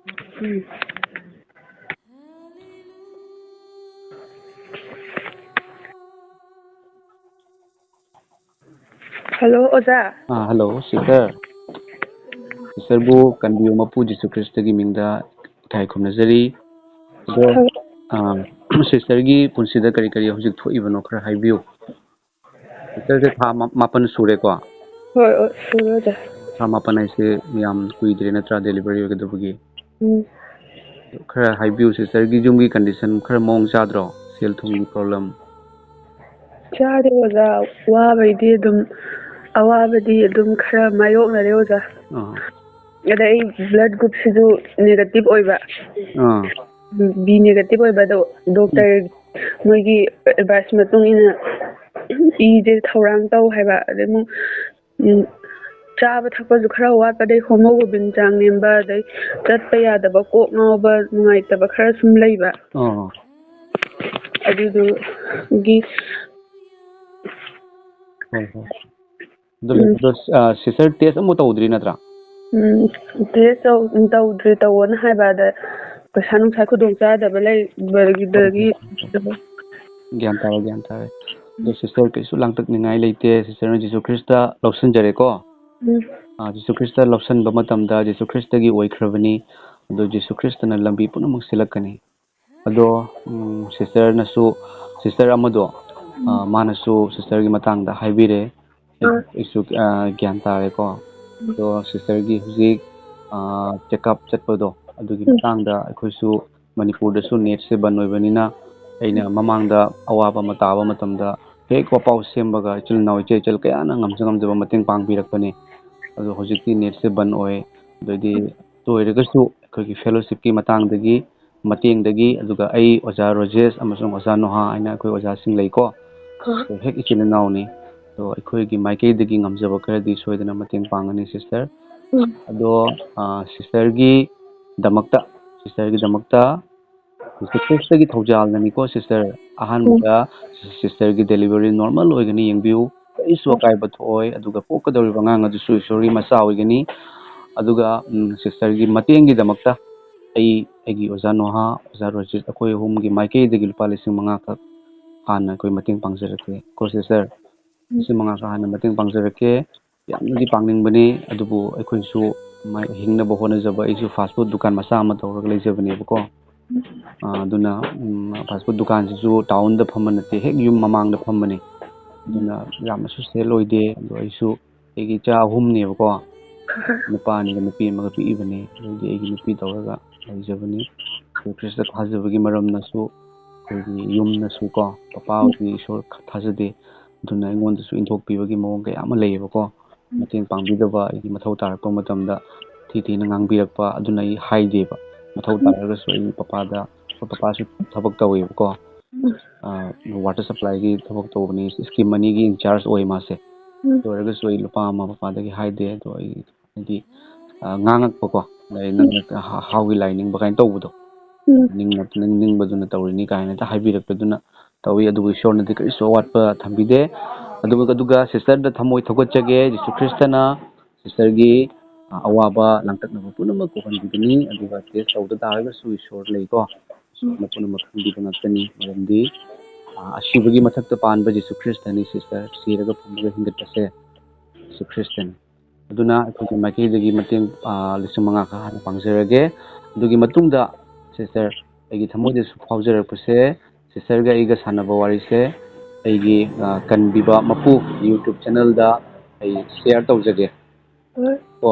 ꯎꯝ꯫ Hello, ꯑꯣꯖꯥ꯫ ꯑꯥ, hello, sister꯫ Sisterꯕꯨ ꯀꯟꯕꯤꯌꯨ ꯃꯄꯨ ꯖꯤꯁꯨ ꯈ꯭ꯔꯤꯁꯇꯒꯤ ꯃꯤꯡꯗ ꯏꯀꯥꯏ ꯈꯨꯝꯅꯖꯔꯤ꯫ ꯑꯗꯣ, hello꯫ ꯑꯥ, sisterꯒꯤ ꯄꯨꯟꯁꯤꯗ ꯀꯔꯤ ꯀꯔꯤ ꯍꯧꯖꯤꯛ ꯊꯣꯛꯏꯕꯅꯣ ꯈꯔ ꯍꯥꯏꯕꯤꯌꯨ꯫ Sisterꯁꯦ ꯊꯥ ꯃꯥ-, ꯃꯥꯄꯟ ꯁꯨꯔꯦꯀꯣ? ꯍꯣꯏ, ꯍꯣꯏ, ꯁꯨꯔꯦ, ꯑꯣꯖꯥ꯫ ꯊꯥ ꯃꯥꯄꯟ ꯍꯥꯏꯁꯦ ꯌꯥꯝ ꯀꯨꯏꯗ꯭ꯔꯦ ꯅꯠꯇ꯭ꯔꯥ, delivery ꯑꯣꯏꯒꯗꯕꯒꯤ? ꯎꯝ꯫ ꯈꯔ ꯍꯥꯏꯕꯤꯌꯨ, sisterꯒꯤ ꯌꯨꯝꯒꯤ condition ꯈꯔ ꯃꯑꯣꯡ ꯆꯥꯗ꯭ꯔꯣ? ꯁꯦꯜ ꯊꯨꯝꯒꯤ problem? ꯆꯥꯗꯦ, ꯑꯣꯖꯥ꯫ ꯋꯥꯕꯩꯗꯤ ꯑꯗꯨꯝ, ꯑꯋꯥꯕꯗꯤ ꯑꯗꯨꯝ ꯈꯔ ꯃꯥꯌꯣꯛꯅꯔꯦ, ꯑꯣꯖꯥ꯫ ꯑꯥ꯫ ꯑꯗ ꯑꯩ blood groupꯁꯤꯁꯨ negative ꯑꯣꯏꯕ꯫ ꯑꯥ꯫ B negative ꯑꯣꯏꯕ, ꯑꯗꯣ ꯎꯝ꯫ Doctor ꯃꯣꯏꯒꯤ advice ꯃꯇꯨꯡ ꯏꯟꯅ ꯏꯁꯦ ꯊꯧꯔꯥꯡ ꯇꯧ ꯍꯥꯏꯕ꯫ ꯑꯗꯩ ꯑꯃꯨꯛ, ꯎꯝ, ꯆꯥꯕ ꯊꯛꯄꯁꯨ ꯈꯔ ꯋꯥꯠꯄ, ꯑꯗꯩ hemoglobin ꯆꯥꯡ ꯅꯦꯝꯕ, ꯑꯗꯩ ꯆꯠꯄ ꯌꯥꯗꯕ, ꯀꯣꯛ ꯉꯥꯎꯕ, ꯅꯨꯡꯉꯥꯏꯇꯕ ꯈꯔ ꯁꯨꯝ ꯂꯩꯕ꯫ ꯑꯥ꯫ ꯑꯗꯨꯗꯨꯒꯤ ꯍꯣꯏ, ꯍꯣꯏ꯫ ꯑꯗꯨ ꯎꯝ꯫ ꯑꯗꯣ, ꯑ, sister test ꯑꯃꯨꯛ ꯇꯧꯗ꯭ꯔꯤ ꯅꯠꯇ꯭ꯔꯥ? ꯎꯝ, test ꯇꯧ-, ꯇꯧꯗ꯭ꯔꯤ, ꯇꯧꯑꯣꯅ ꯍꯥꯏꯕ, ꯑꯗ ꯄꯩꯁꯥ ꯅꯨꯡꯁꯥ ꯈꯨꯗꯣꯡ ꯆꯥꯗꯕ ꯂꯩꯕꯒꯤ꯫ ꯒ꯭ꯌꯥꯟ ꯇꯥꯔꯦ, ꯒ꯭ꯌꯥꯟ ꯇꯥꯔꯦ꯫ ꯑꯗꯣ ꯁꯤꯁꯇꯔ, ꯀꯩꯁꯨ ꯂꯥꯡꯇꯛꯅꯤꯡꯉꯥꯏ ꯂꯩꯇꯦ꯫ ꯁꯤꯁꯇꯔꯅ ꯖꯤꯁꯨ ꯈ꯭ꯔꯤꯁꯇ ꯂꯧꯁꯤꯟꯖꯔꯦꯀꯣ꯫ ꯎꯝ꯫ ꯑꯥ, ꯖꯤꯁꯨ ꯈ꯭ꯔꯤꯁꯇ ꯂꯧꯁꯤꯟꯕ ꯃꯇꯝꯗ ꯖꯤꯁꯨ ꯈ꯭ꯔꯤꯁꯇꯒꯤ ꯑꯣꯏꯈ꯭ꯔꯕꯅꯤ꯫ ꯑꯗꯣ ꯖꯤꯁꯨ ꯈ꯭ꯔꯤꯁꯇꯅ ꯂꯝꯕꯤ ꯄꯨꯝꯅꯃꯛ ꯁꯤꯜꯂꯛꯀꯅꯤ꯫ ꯑꯗꯣ, ꯎꯝ, ꯁꯤꯁꯇꯔꯅꯁꯨ, ꯁꯤꯁꯇꯔ ꯑꯃꯗꯣ, ꯑꯥ, ꯃꯥꯅꯁꯨ ꯁꯤꯁꯇꯔꯒꯤ ꯃꯇꯥꯡꯗ ꯍꯥꯏꯕꯤꯔꯦ꯫ ꯑꯩ-, ꯑꯥ꯫ ꯑꯩꯁꯨ, ꯑꯥ, ꯒ꯭ꯌꯥꯟ ꯇꯥꯔꯦꯀꯣ꯫ ꯑꯗꯣ ꯁꯤꯁꯇꯔꯒꯤ ꯍꯧꯖꯤꯛ, ꯑꯥ, ꯆꯦꯛꯑꯞ ꯆꯠꯄꯗꯣ, ꯑꯗꯨꯒꯤ ꯎꯝ꯫ ꯃꯇꯥꯡꯗ ꯑꯩꯈꯣꯏꯁꯨ ꯃꯅꯤꯄꯨꯔꯗꯁꯨ ꯅꯦꯠꯁꯦ ꯕꯟ ꯑꯣꯏꯕꯅꯤꯅ, ꯑꯩꯅ ꯎꯝ꯫ ꯃꯃꯥꯡꯗ ꯑꯋꯥꯕ ꯑꯃ ꯇꯥꯕ ꯃꯇꯝꯗ ꯍꯦꯛ ꯋꯥꯄꯥꯎ ꯁꯦꯝꯕꯒ ꯏꯆꯤꯜ ꯏꯅꯥꯎ, ꯏꯆꯦ ꯏꯆꯜ ꯀꯌꯥꯅ ꯉꯝꯖ ꯉꯝꯖꯕ ꯃꯇꯦꯡ ꯄꯥꯡꯕꯤꯔꯛꯄꯅꯤ꯫ ꯑꯗꯣ ꯍꯧꯖꯤꯛꯇꯤ ꯅꯦꯠꯁꯦ ꯕꯟ ꯑꯣꯏ꯫ ꯑꯗꯨ ꯑꯣꯏꯔꯒꯁꯨ ꯑꯩꯈꯣꯏꯒꯤ ꯐꯦꯂꯣꯁꯤꯞꯀꯤ ꯃꯇꯥꯡꯗꯒꯤ, ꯃꯇꯦꯡꯗꯒꯤ, ꯑꯗꯨꯒ ꯑꯩ ꯑꯣꯖꯥ ꯔꯣꯖꯦꯁ ꯑꯃꯁꯨꯡ ꯑꯣꯖꯥ ꯅꯣꯍꯥ ꯍꯥꯏꯅ ꯑꯩꯈꯣꯏ ꯑꯣꯖꯥꯁꯤꯡ ꯂꯩꯀꯣ꯫ ꯎꯝ꯫ ꯑꯩꯈꯣꯏ ꯍꯦꯛ ꯏꯆꯤꯜ ꯏꯅꯥꯎꯅꯤ꯫ ꯑꯗꯣ ꯑꯩꯈꯣꯏꯒꯤ ꯃꯥꯏꯀꯩꯗꯒꯤ ꯉꯝꯖꯕ ꯈꯔꯗꯤ ꯁꯣꯏꯗꯅ ꯃꯇꯦꯡ ꯄꯥꯡꯒꯅꯤ, ꯁꯤꯁꯇꯔ꯫ ꯎꯝ꯫ ꯑꯗꯣ, ꯑꯥ, ꯁꯤꯁꯇꯔꯒꯤ ꯗꯃꯛꯇ, ꯁꯤꯁꯇꯔꯒꯤ ꯗꯃꯛꯇ ꯖꯤꯁꯨ ꯈ꯭ꯔꯤꯁꯇꯒꯤ ꯊꯧꯖꯥꯜꯅꯅꯤꯀꯣ, ꯁꯤꯁꯇꯔ꯫ ꯑꯍꯥꯟꯕꯗ ꯁꯤꯁꯇꯔꯒꯤ ꯗꯦꯂꯤꯚꯔꯤ ꯅꯣꯔꯃꯦꯜ ꯑꯣꯏꯒꯅꯤ, ꯌꯦꯡꯕꯤꯌꯨ꯫ ꯀꯔꯤꯁꯨ ꯑꯀꯥꯏꯕ ꯊꯣꯛꯑꯣꯏ꯫ ꯑꯗꯨꯒ ꯄꯣꯛꯀꯗꯧꯔꯤꯕ ꯑꯉꯥꯡ ꯑꯗꯨꯁꯨ ꯏꯁꯣꯔꯒꯤ ꯃꯆꯥ ꯑꯣꯏꯒꯅꯤ꯫ ꯑꯗꯨꯒ, ꯎꯝ, ꯁꯤꯁꯇꯔꯒꯤ ꯃꯇꯦꯡꯒꯤꯗꯃꯛꯇ ꯑꯩ, ꯑꯩꯒꯤ ꯑꯣꯖꯥ ꯅꯣꯍꯥ, ꯑꯣꯖꯥ ꯔꯣꯖꯤꯠ, ꯑꯩꯈꯣꯏ ꯑꯍꯨꯝꯒꯤ ꯃꯥꯏꯀꯩꯗꯒꯤ ꯂꯨꯄꯥ ꯂꯤꯁꯤꯡ ꯃꯉꯥꯈꯛ ꯍꯥꯟꯅ ꯑꯩꯈꯣꯏ ꯃꯇꯦꯡ ꯄꯥꯡꯖꯔꯛꯀꯦ ꯀꯣ, ꯁꯤꯁꯇꯔ꯫ ꯎꯝ꯫ ꯂꯤꯁꯤꯡ ꯃꯉꯥꯈꯛ ꯍꯥꯟꯅ ꯃꯇꯦꯡ ꯄꯥꯡꯖꯔꯛꯀꯦ꯫ ꯌꯥꯝꯅꯗꯤ ꯄꯥꯡꯅꯤꯡꯕꯅꯤ, ꯑꯗꯨꯕꯨ ꯑꯩꯈꯣꯏꯁꯨ ꯃꯥꯏ-, ꯍꯤꯡꯅꯕ ꯍꯣꯠꯅꯖꯕ, ꯑꯩꯁꯨ ꯐꯥꯁ ꯐꯨꯗ ꯗꯨꯀꯥꯟ ꯃꯆꯥ ꯑꯃ ꯇꯧꯔꯒ ꯂꯩꯖꯕꯅꯦꯕꯀꯣ꯫ ꯑꯥ, ꯑꯗꯨꯅ, ꯎꯝ, ꯐꯥꯁ ꯐꯨꯗ ꯗꯨꯀꯥꯟꯁꯤꯁꯨ ꯇꯥꯎꯟꯗ ꯐꯝꯕ ꯅꯠꯇꯦ, ꯍꯦꯛ ꯌꯨꯝ ꯃꯃꯥꯡꯗ ꯐꯝꯕꯅꯤ꯫ ꯑꯗꯨꯅ ꯌꯥꯝꯅꯁꯨ ꯁꯦꯜ ꯑꯣꯏꯗꯦ, ꯑꯗꯣ ꯑꯩꯁꯨ, ꯑꯩꯒꯤ ꯏꯆꯥ ꯑꯍꯨꯝꯅꯦꯕꯀꯣ, ꯅꯨꯄꯥ ꯑꯅꯤꯒ ꯅꯨꯄꯤ ꯑꯃꯒ ꯄꯤꯛꯏꯕꯅꯤ꯫ ꯑꯗꯨꯗꯤ ꯑꯩꯒꯤ ꯅꯨꯄꯤ ꯇꯧꯔꯒ ꯂꯩꯖꯕꯅꯤ꯫ ꯑꯗꯨ ꯈ꯭ꯔꯤꯁꯇ ꯊꯥꯖꯕꯒꯤ ꯃꯔꯝꯅꯁꯨ ꯑꯩꯈꯣꯏꯒꯤ ꯌꯨꯝꯅꯁꯨ ꯀꯣ, "ꯄꯄꯥ ꯍꯣꯏꯗꯤ ꯏꯁꯣꯔ ꯊꯥꯖꯗꯦ, ꯑꯗꯨꯅ ꯑꯩꯉꯣꯟꯗꯁꯨ ꯏꯟꯊꯣꯛꯄꯤꯕꯒꯤ ꯃꯑꯣꯡ ꯀꯌꯥ ꯑꯃ ꯂꯩꯌꯦꯕꯀꯣ꯫ ꯃꯇꯦꯡ ꯄꯥꯡꯕꯤꯗꯕ, ꯑꯩꯒꯤ ꯃꯊꯧ ꯇꯥꯔꯛꯄ ꯃꯇꯝꯗ ꯊꯤ ꯊꯤꯅ ꯉꯥꯡꯕꯤꯔꯛꯄ, ꯑꯗꯨꯅ ꯑꯩ ꯍꯥꯏꯗꯦꯕ꯫ ꯃꯊꯧ ꯇꯥꯔꯒꯁꯨ ꯑꯩꯒꯤ ꯄꯄꯥꯗ, ꯑꯩꯈꯣꯏ ꯄꯄꯥꯁꯨ ꯊꯕꯛ ꯇꯧꯋꯦꯕꯀꯣ꯫ ꯑꯥ, ꯋꯥꯇꯔ ꯁꯄ꯭ꯂꯥꯏꯒꯤ ꯊꯕꯛ ꯇꯧꯕꯅꯤ, ꯁ꯭ꯀꯤꯝ ꯑꯅꯤꯒꯤ ꯏꯟꯆꯥꯔꯖ ꯑꯣꯏ ꯃꯥꯁꯦ꯫ ꯎꯝ꯫ ꯑꯗꯨ ꯑꯣꯏꯔꯒꯁꯨ ꯑꯩ ꯂꯨꯄꯥ ꯑꯃ ꯄꯄꯥꯗꯒꯤ ꯍꯥꯏꯗꯦ, ꯑꯗꯣ ꯑꯩ ꯍꯥꯏꯗꯤ, ꯑ, ꯉꯥꯡꯉꯛꯄꯀꯣ, ꯂꯥꯏ-, ꯎꯝ꯫ ꯅꯪꯅ ꯍ-, ꯍ-, ꯍꯥꯎꯒꯤ ꯂꯥꯏ ꯅꯤꯡꯕ ꯀꯥꯏꯅ ꯇꯧꯕꯗꯣ, ꯎꯝ꯫ ꯅꯤꯡꯅ-, ꯅꯤꯡ-, ꯅꯤꯡꯕꯗꯨꯅ ꯇꯧꯔꯤꯅꯤ ꯀꯥꯏꯅ ꯍꯦꯛꯇ ꯍꯥꯏꯕꯤꯔꯛꯄꯗꯨꯅ ꯇꯧꯏ꯫ ꯑꯗꯨꯕꯨ ꯏꯁꯣꯔꯅꯗꯤ ꯀꯔꯤꯁꯨ ꯑꯋꯥꯠꯄ ꯊꯝꯕꯤꯗꯦ꯫ ꯑꯗꯨꯒ, ꯑꯗꯨꯒ ꯁꯤꯁꯇꯔꯗ ꯊꯃꯣꯏ ꯊꯧꯒꯠꯆꯒꯦ꯫ ꯖꯤꯁꯨ ꯈ꯭ꯔꯤꯁꯇꯅ ꯁꯤꯁꯇꯔꯒꯤ, ꯑ, ꯑꯋꯥꯕ ꯂꯥꯡꯇꯛꯅꯕ ꯄꯨꯝꯅꯃꯛ ꯀꯣꯛꯍꯟꯕꯤꯒꯅꯤ꯫ ꯑꯗꯨꯒ ꯇꯦꯁ ꯇꯧꯗ ꯇꯥꯔꯒꯁꯨ ꯏꯁꯣꯔ ꯂꯩꯀꯣ꯫ ꯏꯁꯣꯔꯅ ꯄꯨꯝꯅꯃꯛ ꯈꯪꯕꯤꯕ ꯉꯥꯛꯇꯅꯤ꯫ ꯃꯔꯝꯗꯤ ꯑ, ꯑꯁꯤꯕꯒꯤ ꯃꯊꯛꯇ ꯄꯥꯟꯕ ꯖꯤꯁꯨ ꯈ꯭ꯔꯤꯁꯇꯅꯤ, ꯁꯤꯁꯇꯔ꯫ ꯁꯤꯔꯒ ꯐꯨꯝꯃꯒ ꯍꯤꯡꯒꯠꯄꯁꯦ ꯖꯤꯁꯨ ꯈ꯭ꯔꯤꯁꯇꯅꯤ꯫ ꯑꯗꯨꯅ ꯑꯩꯈꯣꯏꯒꯤ ꯃꯥꯏꯀꯩꯗꯒꯤ ꯃꯇꯦꯡ, ꯑ, ꯂꯤꯁꯤꯡ ꯃꯉꯥ ꯈꯛ ꯍꯥꯟꯅ ꯄꯥꯡꯖꯔꯒꯦ꯫ ꯑꯗꯨꯒꯤ ꯃꯇꯨꯡꯗ ꯁꯤꯁꯇꯔ, ꯑꯩꯒꯤ ꯊꯃꯣꯏꯗꯁꯨ ꯐꯥꯎꯖꯔꯛꯄꯁꯦ, ꯁꯤꯁꯇꯔꯒ ꯑꯩꯒ ꯁꯥꯟꯅꯕ ꯋꯥꯔꯤꯁꯦ ꯑꯩꯒꯤ, ꯑ, ꯀꯟꯕꯤꯕ ꯃꯄꯨ YouTube ꯆꯦꯅꯦꯜꯗ ꯑꯩ ꯁꯤꯌꯔ ꯇꯧꯖꯒꯦ꯫ ꯍꯣꯏ꯫ ꯀꯣ,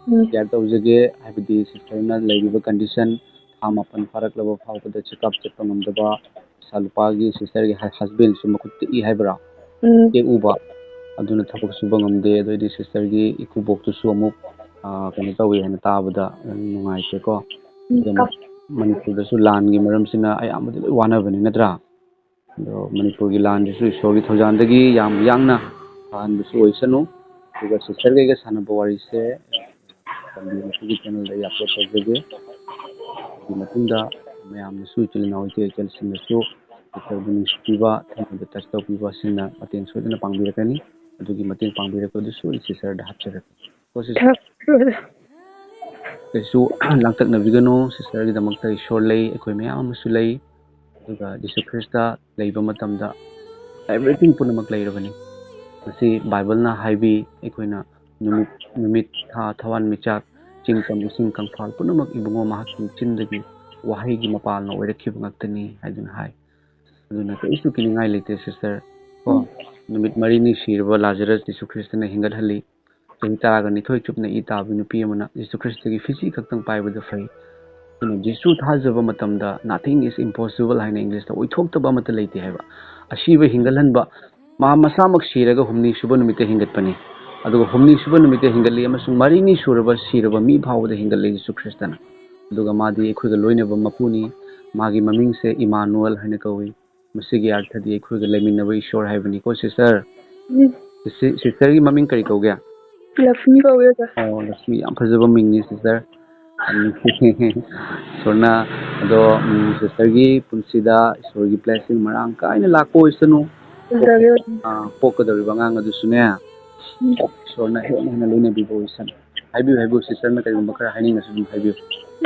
ꯎꯝ꯫ ꯁꯤꯌꯔ ꯇꯧꯖꯒꯦ꯫ ꯍꯥꯏꯕꯗꯤ ꯁꯤꯁꯇꯔꯅ ꯂꯩꯔꯤꯕ ꯀꯟꯗꯤꯁꯟ, ꯊꯥ ꯃꯥꯄꯟ ꯐꯥꯔꯛꯂꯕ ꯐꯥꯎꯕꯗ ꯆꯦꯛꯑꯞ ꯆꯠꯄ ꯉꯝꯗꯕ, ꯄꯩꯁꯥ ꯂꯨꯄꯥꯒꯤ, ꯁꯤꯁꯇꯔꯒꯤ ꯍ-, ꯍꯁꯕꯦꯟꯁꯨ ꯃꯈꯨꯠ ꯇꯦꯛꯏ ꯍꯥꯏꯕ꯭ꯔꯥ? ꯎꯝ꯫ ꯇꯦꯛꯎꯕ, ꯑꯗꯨꯅ ꯊꯕꯛ ꯁꯨꯕ ꯉꯝꯗꯦ꯫ ꯑꯗꯨꯑꯣꯏꯗꯤ ꯁꯤꯁꯇꯔꯒꯤ ꯏꯀꯨꯕꯣꯛꯇꯨꯁꯨ ꯑꯃꯨꯛ, ꯑ, ꯀꯩꯅꯣ ꯇꯧꯏ ꯍꯥꯏꯅ ꯇꯥꯕꯗ ꯌꯥꯝ ꯅꯨꯡꯉꯥꯏꯇꯦꯀꯣ꯫ ꯎꯝ, ꯑꯗꯨꯅ ꯀꯞ- ꯃꯅꯤꯄꯨꯔꯗꯁꯨ ꯂꯥꯟꯒꯤ ꯃꯔꯝꯁꯤꯅ ꯑꯌꯥꯝꯕꯗꯤ ꯂꯣꯏ ꯋꯥꯅꯕꯅꯤ, ꯅꯠꯇ꯭ꯔꯥ? ꯑꯗꯣ ꯃꯅꯤꯄꯨꯔꯒꯤ ꯂꯥꯟꯁꯤꯁꯨ ꯏꯁꯣꯔꯒꯤ ꯊꯧꯖꯥꯜꯗꯒꯤ ꯌꯥꯝ ꯌꯥꯡꯅ ꯐꯍꯟꯕꯁꯨ ꯑꯣꯏꯁꯅꯨ꯫ ꯑꯗꯨꯒ ꯁꯤꯁꯇꯔꯒ ꯑꯩꯒ ꯁꯥꯟꯅꯕ ꯋꯥꯔꯤꯁꯦ ꯀꯟꯕꯤꯕ ꯃꯄꯨꯒꯤ ꯆꯦꯅꯦꯜꯗ ꯑꯩ ꯑꯞꯂꯣꯗ ꯇꯧꯖꯒꯦ꯫ ꯑꯗꯨꯒꯤ ꯃꯇꯨꯡꯗ ꯃꯌꯥꯝꯅꯁꯨ, ꯏꯆꯤꯜ ꯏꯅꯥꯎ, ꯏꯆꯦ ꯏꯆꯜꯁꯤꯡꯅꯁꯨ ꯁꯤꯁꯇꯔꯕꯨ ꯅꯨꯡꯁꯤꯕꯤꯕ, ꯊꯃꯣꯏꯗ ꯇꯆ ꯇꯧꯕꯤꯕ ꯑꯁꯤꯅ ꯃꯇꯦꯡ ꯁꯣꯏꯗꯅ ꯄꯥꯡꯕꯤꯔꯛꯀꯅꯤ꯫ ꯑꯗꯨꯒꯤ ꯃꯇꯦꯡ ꯄꯥꯡꯕꯤꯔꯛꯄꯗꯨꯁꯨ ꯑꯩ ꯁꯤꯁꯇꯔꯗ ꯍꯥꯞꯆꯔꯛꯀꯦ꯫ ꯀꯣ ꯁꯤꯁꯇꯔ? ꯊꯥꯒꯠꯆꯔꯤ꯫ ꯀꯩꯁꯨ ꯂꯥꯡꯇꯛꯅꯕꯤꯒꯅꯨ, ꯁꯤꯁꯇꯔꯒꯤꯗꯃꯛꯇ ꯏꯁꯣꯔ ꯂꯩ, ꯑꯩꯈꯣꯏ ꯃꯌꯥꯝ ꯑꯃꯁꯨ ꯂꯩ꯫ ꯑꯗꯨꯒ ꯖꯤꯁꯨ ꯈ꯭ꯔꯤꯁꯇ ꯂꯩꯕ ꯃꯇꯝꯗ everything ꯄꯨꯝꯅꯃꯛ ꯂꯩꯔꯕꯅꯤ꯫ ꯃꯁꯤ ꯕꯥꯏꯕꯜꯅ ꯍꯥꯏꯕꯤ, ꯑꯩꯈꯣꯏꯅ ꯅꯨꯃꯤꯠ, ꯅꯨꯃꯤꯠ, ꯊꯥ, ꯊꯋꯥꯟꯃꯤꯆꯥꯛ, ꯆꯤꯡ ꯇꯝ, ꯏꯁꯤꯡ ꯀꯪꯐꯥꯜ ꯄꯨꯝꯅꯃꯛ ꯏꯕꯨꯡꯉꯣ ꯃꯍꯥꯛꯀꯤ ꯆꯤꯟꯗꯒꯤ ꯋꯥꯍꯩꯒꯤ ꯃꯄꯥꯜꯅ ꯑꯣꯏꯔꯛꯈꯤꯕ ꯉꯥꯛꯇꯅꯤ ꯍꯥꯏꯗꯨꯅ ꯍꯥꯏ꯫ ꯑꯗꯨꯅ ꯀꯔꯤꯁꯨ ꯀꯤꯅꯤꯡꯉꯥꯏ ꯂꯩꯇꯦ ꯁꯤꯁꯇꯔ꯫ ꯀꯣ, ꯎꯝ꯫ ꯅꯨꯃꯤꯠ ꯃꯔꯤꯅꯤ ꯁꯤꯔꯕ ꯂꯥꯖꯔꯁ ꯖꯤꯁꯨ ꯈ꯭ꯔꯤꯁꯇꯅ ꯍꯤꯡꯒꯠꯍꯜꯂꯤ꯫ ꯆꯍꯤ ꯇꯔꯥꯒ ꯅꯤꯊꯣꯏ ꯆꯨꯞꯅ ꯏ ꯇꯥꯕ ꯅꯨꯄꯤ ꯑꯃꯅ ꯖꯤꯁꯨ ꯈ꯭ꯔꯤꯁꯇꯒꯤ ꯐꯤꯖꯤ ꯈꯛꯇꯪ ꯄꯥꯏꯕꯗ ꯐꯩ꯫ ꯑꯗꯨꯅ ꯖꯤꯁꯨ ꯊꯥꯖꯕ ꯃꯇꯝꯗ nothing is impossible ꯍꯥꯏꯅ ꯏꯪꯂꯤꯁꯇ ꯑꯣꯏꯊꯣꯛꯇꯕ ꯑꯃꯠꯇ ꯂꯩꯇꯦ ꯍꯥꯏꯕ꯫ ꯑꯁꯤꯕ ꯍꯤꯡꯒꯠꯍꯟꯕ, ꯃꯥ ꯃꯁꯥꯃꯛ ꯁꯤꯔꯒ ꯍꯨꯝꯅꯤ ꯁꯨꯕ ꯅꯨꯃꯤꯠꯇ ꯍꯤꯡꯒꯠꯄꯅꯤ꯫ ꯑꯗꯨꯒ ꯍꯨꯝꯅꯤ ꯁꯨꯕ ꯅꯨꯃꯤꯠꯇ ꯍꯤꯡꯒꯠꯂꯤ ꯑꯃꯁꯨꯡ ꯃꯔꯤꯅꯤ ꯁꯨꯔꯕ ꯁꯤꯔꯕ ꯃꯤ ꯐꯥꯎꯕꯗ ꯍꯤꯡꯒꯠꯂꯤ ꯖꯤꯁꯨ ꯈ꯭ꯔꯤꯁꯇꯅ꯫ ꯑꯗꯨꯒ ꯃꯥꯗꯤ ꯑꯩꯈꯣꯏꯒ ꯂꯣꯏꯅꯕ ꯃꯄꯨꯅꯤ꯫ ꯃꯥꯒꯤ ꯃꯃꯤꯡꯁꯦ ꯏꯃꯥꯅꯨꯑꯦꯜ ꯍꯥꯏꯅ ꯀꯧꯏ꯫ ꯃꯁꯤꯒꯤ ꯑꯔꯊꯗꯤ ꯑꯩꯈꯣꯏꯒ ꯂꯩꯃꯤꯟꯅꯕ ꯏꯁꯣꯔ ꯍꯥꯏꯕꯅꯤꯀꯣ, ꯁꯤꯁꯇꯔ꯫ ꯎꯝ꯫ ꯁꯤꯁꯇꯔꯒꯤ ꯃꯃꯤꯡ ꯀꯔꯤ ꯀꯧꯒꯦ? ꯂꯛꯁꯃꯤ ꯀꯧꯋꯦ, ꯑꯣꯖꯥ꯫ ꯑꯣ, ꯂꯛꯁꯃꯤ, ꯌꯥꯝ ꯐꯖꯕ ꯃꯤꯡꯅꯤ, ꯁꯤꯁꯇꯔ꯫ ꯏꯁꯣꯔꯅ, ꯑꯗꯣ, ꯎꯝ, ꯁꯤꯁꯇꯔꯒꯤ ꯄꯨꯟꯁꯤꯗ ꯏꯁꯣꯔꯒꯤ blessing ꯃꯔꯥꯡ ꯀꯥꯏꯅ ꯂꯥꯛꯄ ꯑꯣꯏꯁꯅꯨ꯫ ꯐꯖꯔꯦ, ꯑꯣꯖꯥ꯫ ꯑꯥ, ꯄꯣꯛꯀꯗꯧꯔꯤꯕ ꯑꯉꯥꯡ ꯑꯗꯨꯁꯨꯅꯦ, ꯎꯝ꯫ ꯏꯁꯣꯔꯅ ꯍꯦꯟꯅ ꯍꯦꯟꯅ ꯂꯣꯏꯅꯕꯤꯕ ꯑꯣꯏꯁꯅꯨ꯫ ꯍꯥꯏꯕꯤꯌꯨ, ꯍꯥꯏꯕꯤꯌꯨ, ꯁꯤꯁꯇꯔꯅ ꯀꯔꯤꯒꯨꯝꯕ ꯈꯔ ꯍꯥꯏꯅꯤꯡꯉꯁꯨ ꯑꯗꯨꯝ ꯍꯥꯏꯕꯤꯌꯨ꯫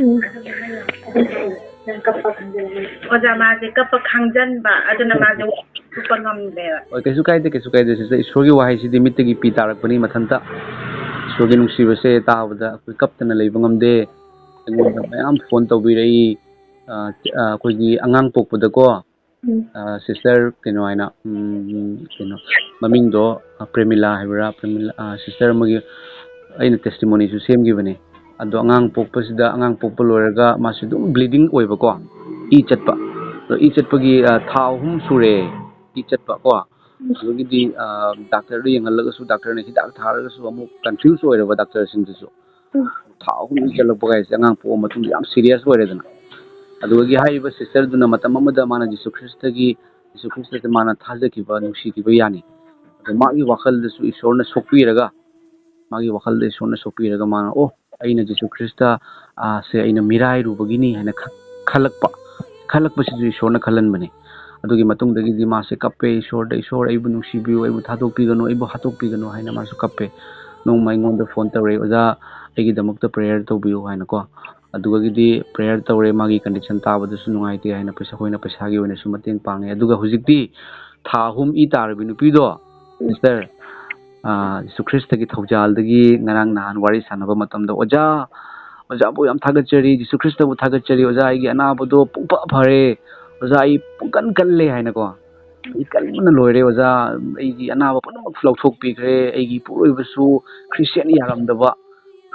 ꯎꯝ꯫ ꯑꯣꯖꯥ, ꯃꯥꯁꯦ ꯀꯞꯄ ꯈꯥꯡꯖꯟꯕ, ꯑꯗꯨꯅ ꯃꯥꯁꯦ ꯋꯥ ꯀꯨꯞꯄ ꯉꯝꯗ꯭ꯔꯦꯕ꯫ ꯍꯣꯏ, ꯀꯩꯁꯨ ꯀꯥꯏꯗꯦ, ꯀꯩꯁꯨ ꯀꯥꯏꯗꯦ, ꯁꯤꯁꯇꯔ꯫ ꯏꯁꯣꯔꯒꯤ ꯋꯥꯍꯩꯁꯤꯗꯤ ꯃꯤꯠꯇꯒꯤ ꯄꯤ ꯇꯥꯔꯛꯄꯅꯤ ꯃꯊꯟꯇ꯫ ꯏꯁꯣꯔꯒꯤ ꯅꯨꯡꯁꯤꯕꯁꯦ ꯇꯥꯕꯗ ꯑꯩꯈꯣꯏ ꯀꯞꯇꯅ ꯂꯩꯕ ꯉꯝꯗꯦ꯫ ꯑꯩꯉꯣꯟꯗ ꯃꯌꯥꯝ ꯐꯣꯟ ꯇꯧꯕꯤꯔꯛꯏ꯫ ꯑ, ꯑ, ꯑꯩꯈꯣꯏꯒꯤ ꯑꯉꯥꯡ ꯄꯣꯛꯄꯗꯀꯣ, ꯎꯝ꯫ ꯑ, ꯁꯤꯁꯇꯔ ꯀꯩꯅꯣ ꯍꯥꯏꯅ, ꯎꯝ, ꯀꯩꯅꯣ, ꯃꯃꯤꯡꯗꯣ, ꯑ, ꯄ꯭ꯔꯦꯃꯤꯂꯥ ꯍꯥꯏꯕ꯭ꯔꯥ? ꯄ꯭ꯔꯦꯃꯤꯂꯥ, ꯑ, ꯁꯤꯁꯇꯔ ꯑꯃꯒꯤ ꯑꯩꯅ ꯇꯦꯁꯇꯤꯃꯣꯅꯤꯁꯨ ꯁꯦꯝꯈꯤꯕꯅꯦ꯫ ꯑꯗꯣ ꯑꯉꯥꯡ ꯄꯣꯛꯄꯁꯤꯗ, ꯑꯉꯥꯡ ꯄꯣꯛꯄ ꯂꯣꯏꯔꯒ ꯃꯥꯁꯨ ꯑꯗꯨꯝ ꯕ꯭ꯂꯤꯗꯤꯡ ꯑꯣꯏꯕꯀꯣ, ꯏ ꯆꯠꯄ꯫ ꯑꯗꯣ ꯏ ꯆꯠꯄꯒꯤ, ꯑ, ꯊꯥ ꯑꯍꯨꯝ ꯁꯨꯔꯦ ꯏ ꯆꯠꯄ ꯀꯣ꯫ ꯑꯗꯨꯒꯤꯗꯤ, ꯑ, ꯗꯥꯛꯇꯔꯗ ꯌꯦꯡꯍꯜꯂꯒꯁꯨ, ꯗꯥꯛꯇꯔꯅ ꯍꯤꯗꯥꯛ ꯊꯥꯔꯒꯁꯨ ꯑꯃꯨꯛ ꯀꯟꯐ꯭ꯌꯨꯁ ꯑꯣꯏꯔꯕ ꯗꯥꯛꯇꯔꯁꯤꯡꯗꯨꯁꯨ꯫ ꯎꯝ꯫ ꯊꯥ ꯑꯍꯨꯝ ꯏ ꯆꯠꯂꯛꯄ ꯀꯥꯏꯁꯦ ꯑꯉꯥꯡ ꯄꯣꯛꯑ ꯃꯇꯨꯡꯗ ꯌꯥꯝ ꯁꯤꯔꯤꯌꯁ ꯑꯣꯏꯔꯦꯗꯅ꯫ ꯑꯗꯨꯗꯒꯤ ꯍꯥꯏꯔꯤꯕ ꯁꯤꯁꯇꯔꯗꯨꯅ ꯃꯇꯝ ꯑꯃꯗ ꯃꯥꯅ ꯖꯤꯁꯨ ꯈ꯭ꯔꯤꯁꯇꯒꯤ, ꯖꯤꯁꯨ ꯈ꯭ꯔꯤꯁꯇꯁꯦ ꯃꯥꯅ ꯊꯥꯖꯈꯤꯕ, ꯅꯨꯡꯁꯤꯈꯤꯕ ꯌꯥꯅꯤ꯫ ꯑꯗꯣ ꯃꯥꯒꯤ ꯋꯥꯈꯜꯗꯁꯨ ꯏꯁꯣꯔꯅ ꯁꯣꯛꯄꯤꯔꯒ, ꯃꯥꯒꯤ ꯋꯥꯈꯜꯗ ꯏꯁꯣꯔꯅ ꯁꯣꯛꯄꯤꯔꯒ ꯃꯥꯅ, "ꯑꯣ, ꯑꯩꯅ ꯖꯤꯁꯨ ꯈ꯭ꯔꯤꯁꯇ, ꯑ, ꯁꯦ ꯑꯩꯅ ꯃꯤꯔꯥꯏꯔꯨꯕꯒꯤꯅꯤ" ꯍꯥꯏꯅ ꯈ-, ꯈꯜꯂꯛꯄ, ꯈꯜꯂꯛꯄꯁꯤꯁꯨ ꯏꯁꯣꯔꯅ ꯈꯜꯍꯟꯕꯅꯤ꯫ ꯑꯗꯨꯒꯤ ꯃꯇꯨꯡꯗꯒꯤꯗꯤ ꯃꯥꯁꯦ ꯀꯞꯄꯦ, "ꯏꯁꯣꯔꯗ, ꯏꯁꯣꯔ, ꯑꯩꯕꯨ ꯅꯨꯡꯁꯤꯕꯤꯌꯨ, ꯑꯩꯕꯨ ꯊꯥꯗꯣꯛꯄꯤꯒꯅꯨ, ꯑꯩꯕꯨ ꯍꯥꯠꯇꯣꯛꯄꯤꯒꯅꯨ" ꯍꯥꯏꯅ ꯃꯥꯁꯨ ꯀꯞꯄꯦ꯫ ꯅꯣꯡꯃ ꯑꯩꯉꯣꯟꯗ ꯐꯣꯟ ꯇꯧꯔꯛꯑꯦ, "ꯑꯣꯖꯥ, ꯑꯩꯒꯤꯗꯃꯛꯇ ꯄ꯭ꯔꯦꯌꯔ ꯇꯧꯕꯤꯌꯨ" ꯍꯥꯏꯅꯀꯣ꯫ ꯑꯗꯨꯗꯒꯤꯗꯤ ꯄ꯭ꯔꯦꯌꯔ ꯇꯧꯔꯦ, ꯃꯥꯒꯤ ꯀꯟꯗꯤꯁꯟ ꯇꯥꯕꯗꯁꯨ ꯅꯨꯡꯉꯥꯏꯇꯦ ꯍꯥꯏꯅ ꯄꯩꯁꯥ, ꯑꯩꯈꯣꯏꯅ ꯄꯩꯁꯥꯒꯤ ꯑꯣꯏꯅꯁꯨ ꯃꯇꯦꯡ ꯄꯥꯡꯉꯦ꯫ ꯑꯗꯨꯒ ꯍꯧꯖꯤꯛꯇꯤ ꯊꯥ ꯑꯍꯨꯝ ꯏ ꯇꯥꯔꯕꯤ ꯅꯨꯄꯤꯗꯣ, ꯁꯤꯁꯇꯔ, ꯑ, ꯖꯤꯁꯨ ꯈ꯭ꯔꯤꯁꯇꯒꯤ ꯊꯧꯖꯥꯜꯗꯒꯤ ꯉꯔꯥꯡ ꯅꯍꯥꯟ ꯋꯥꯔꯤ ꯁꯥꯟꯅꯕ ꯃꯇꯝꯗ, "ꯑꯣꯖꯥ, ꯑꯣꯖꯥꯕꯨ ꯌꯥꯝ ꯊꯥꯒꯠꯆꯔꯤ, ꯖꯤꯁꯨ ꯈ꯭ꯔꯤꯁꯇꯕꯨ ꯊꯥꯒꯠꯆꯔꯤ, ꯑꯣꯖꯥ, ꯑꯩꯒꯤ ꯑꯅꯥꯕꯗꯣ ꯄꯨꯡꯐ ꯐꯔꯦ, ꯑꯣꯖꯥ, ꯑꯩ ꯄꯨꯡꯀꯟ ꯀꯜꯂꯦ" ꯍꯥꯏꯅꯀꯣ꯫ "ꯑꯩ ꯀꯟꯕꯅ ꯂꯣꯏꯔꯦ ꯑꯣꯖꯥ, ꯑꯩꯒꯤ ꯑꯅꯥꯕ ꯄꯨꯝꯅꯃꯛ ꯂꯧꯊꯣꯛꯄꯤꯈ꯭ꯔꯦ, ꯑꯩꯒꯤ ꯏꯄꯨꯔꯣꯏꯕꯁꯨ ꯈ꯭ꯔꯤꯁꯇꯤꯌꯥꯟ ꯌꯥꯔꯝꯗꯕ,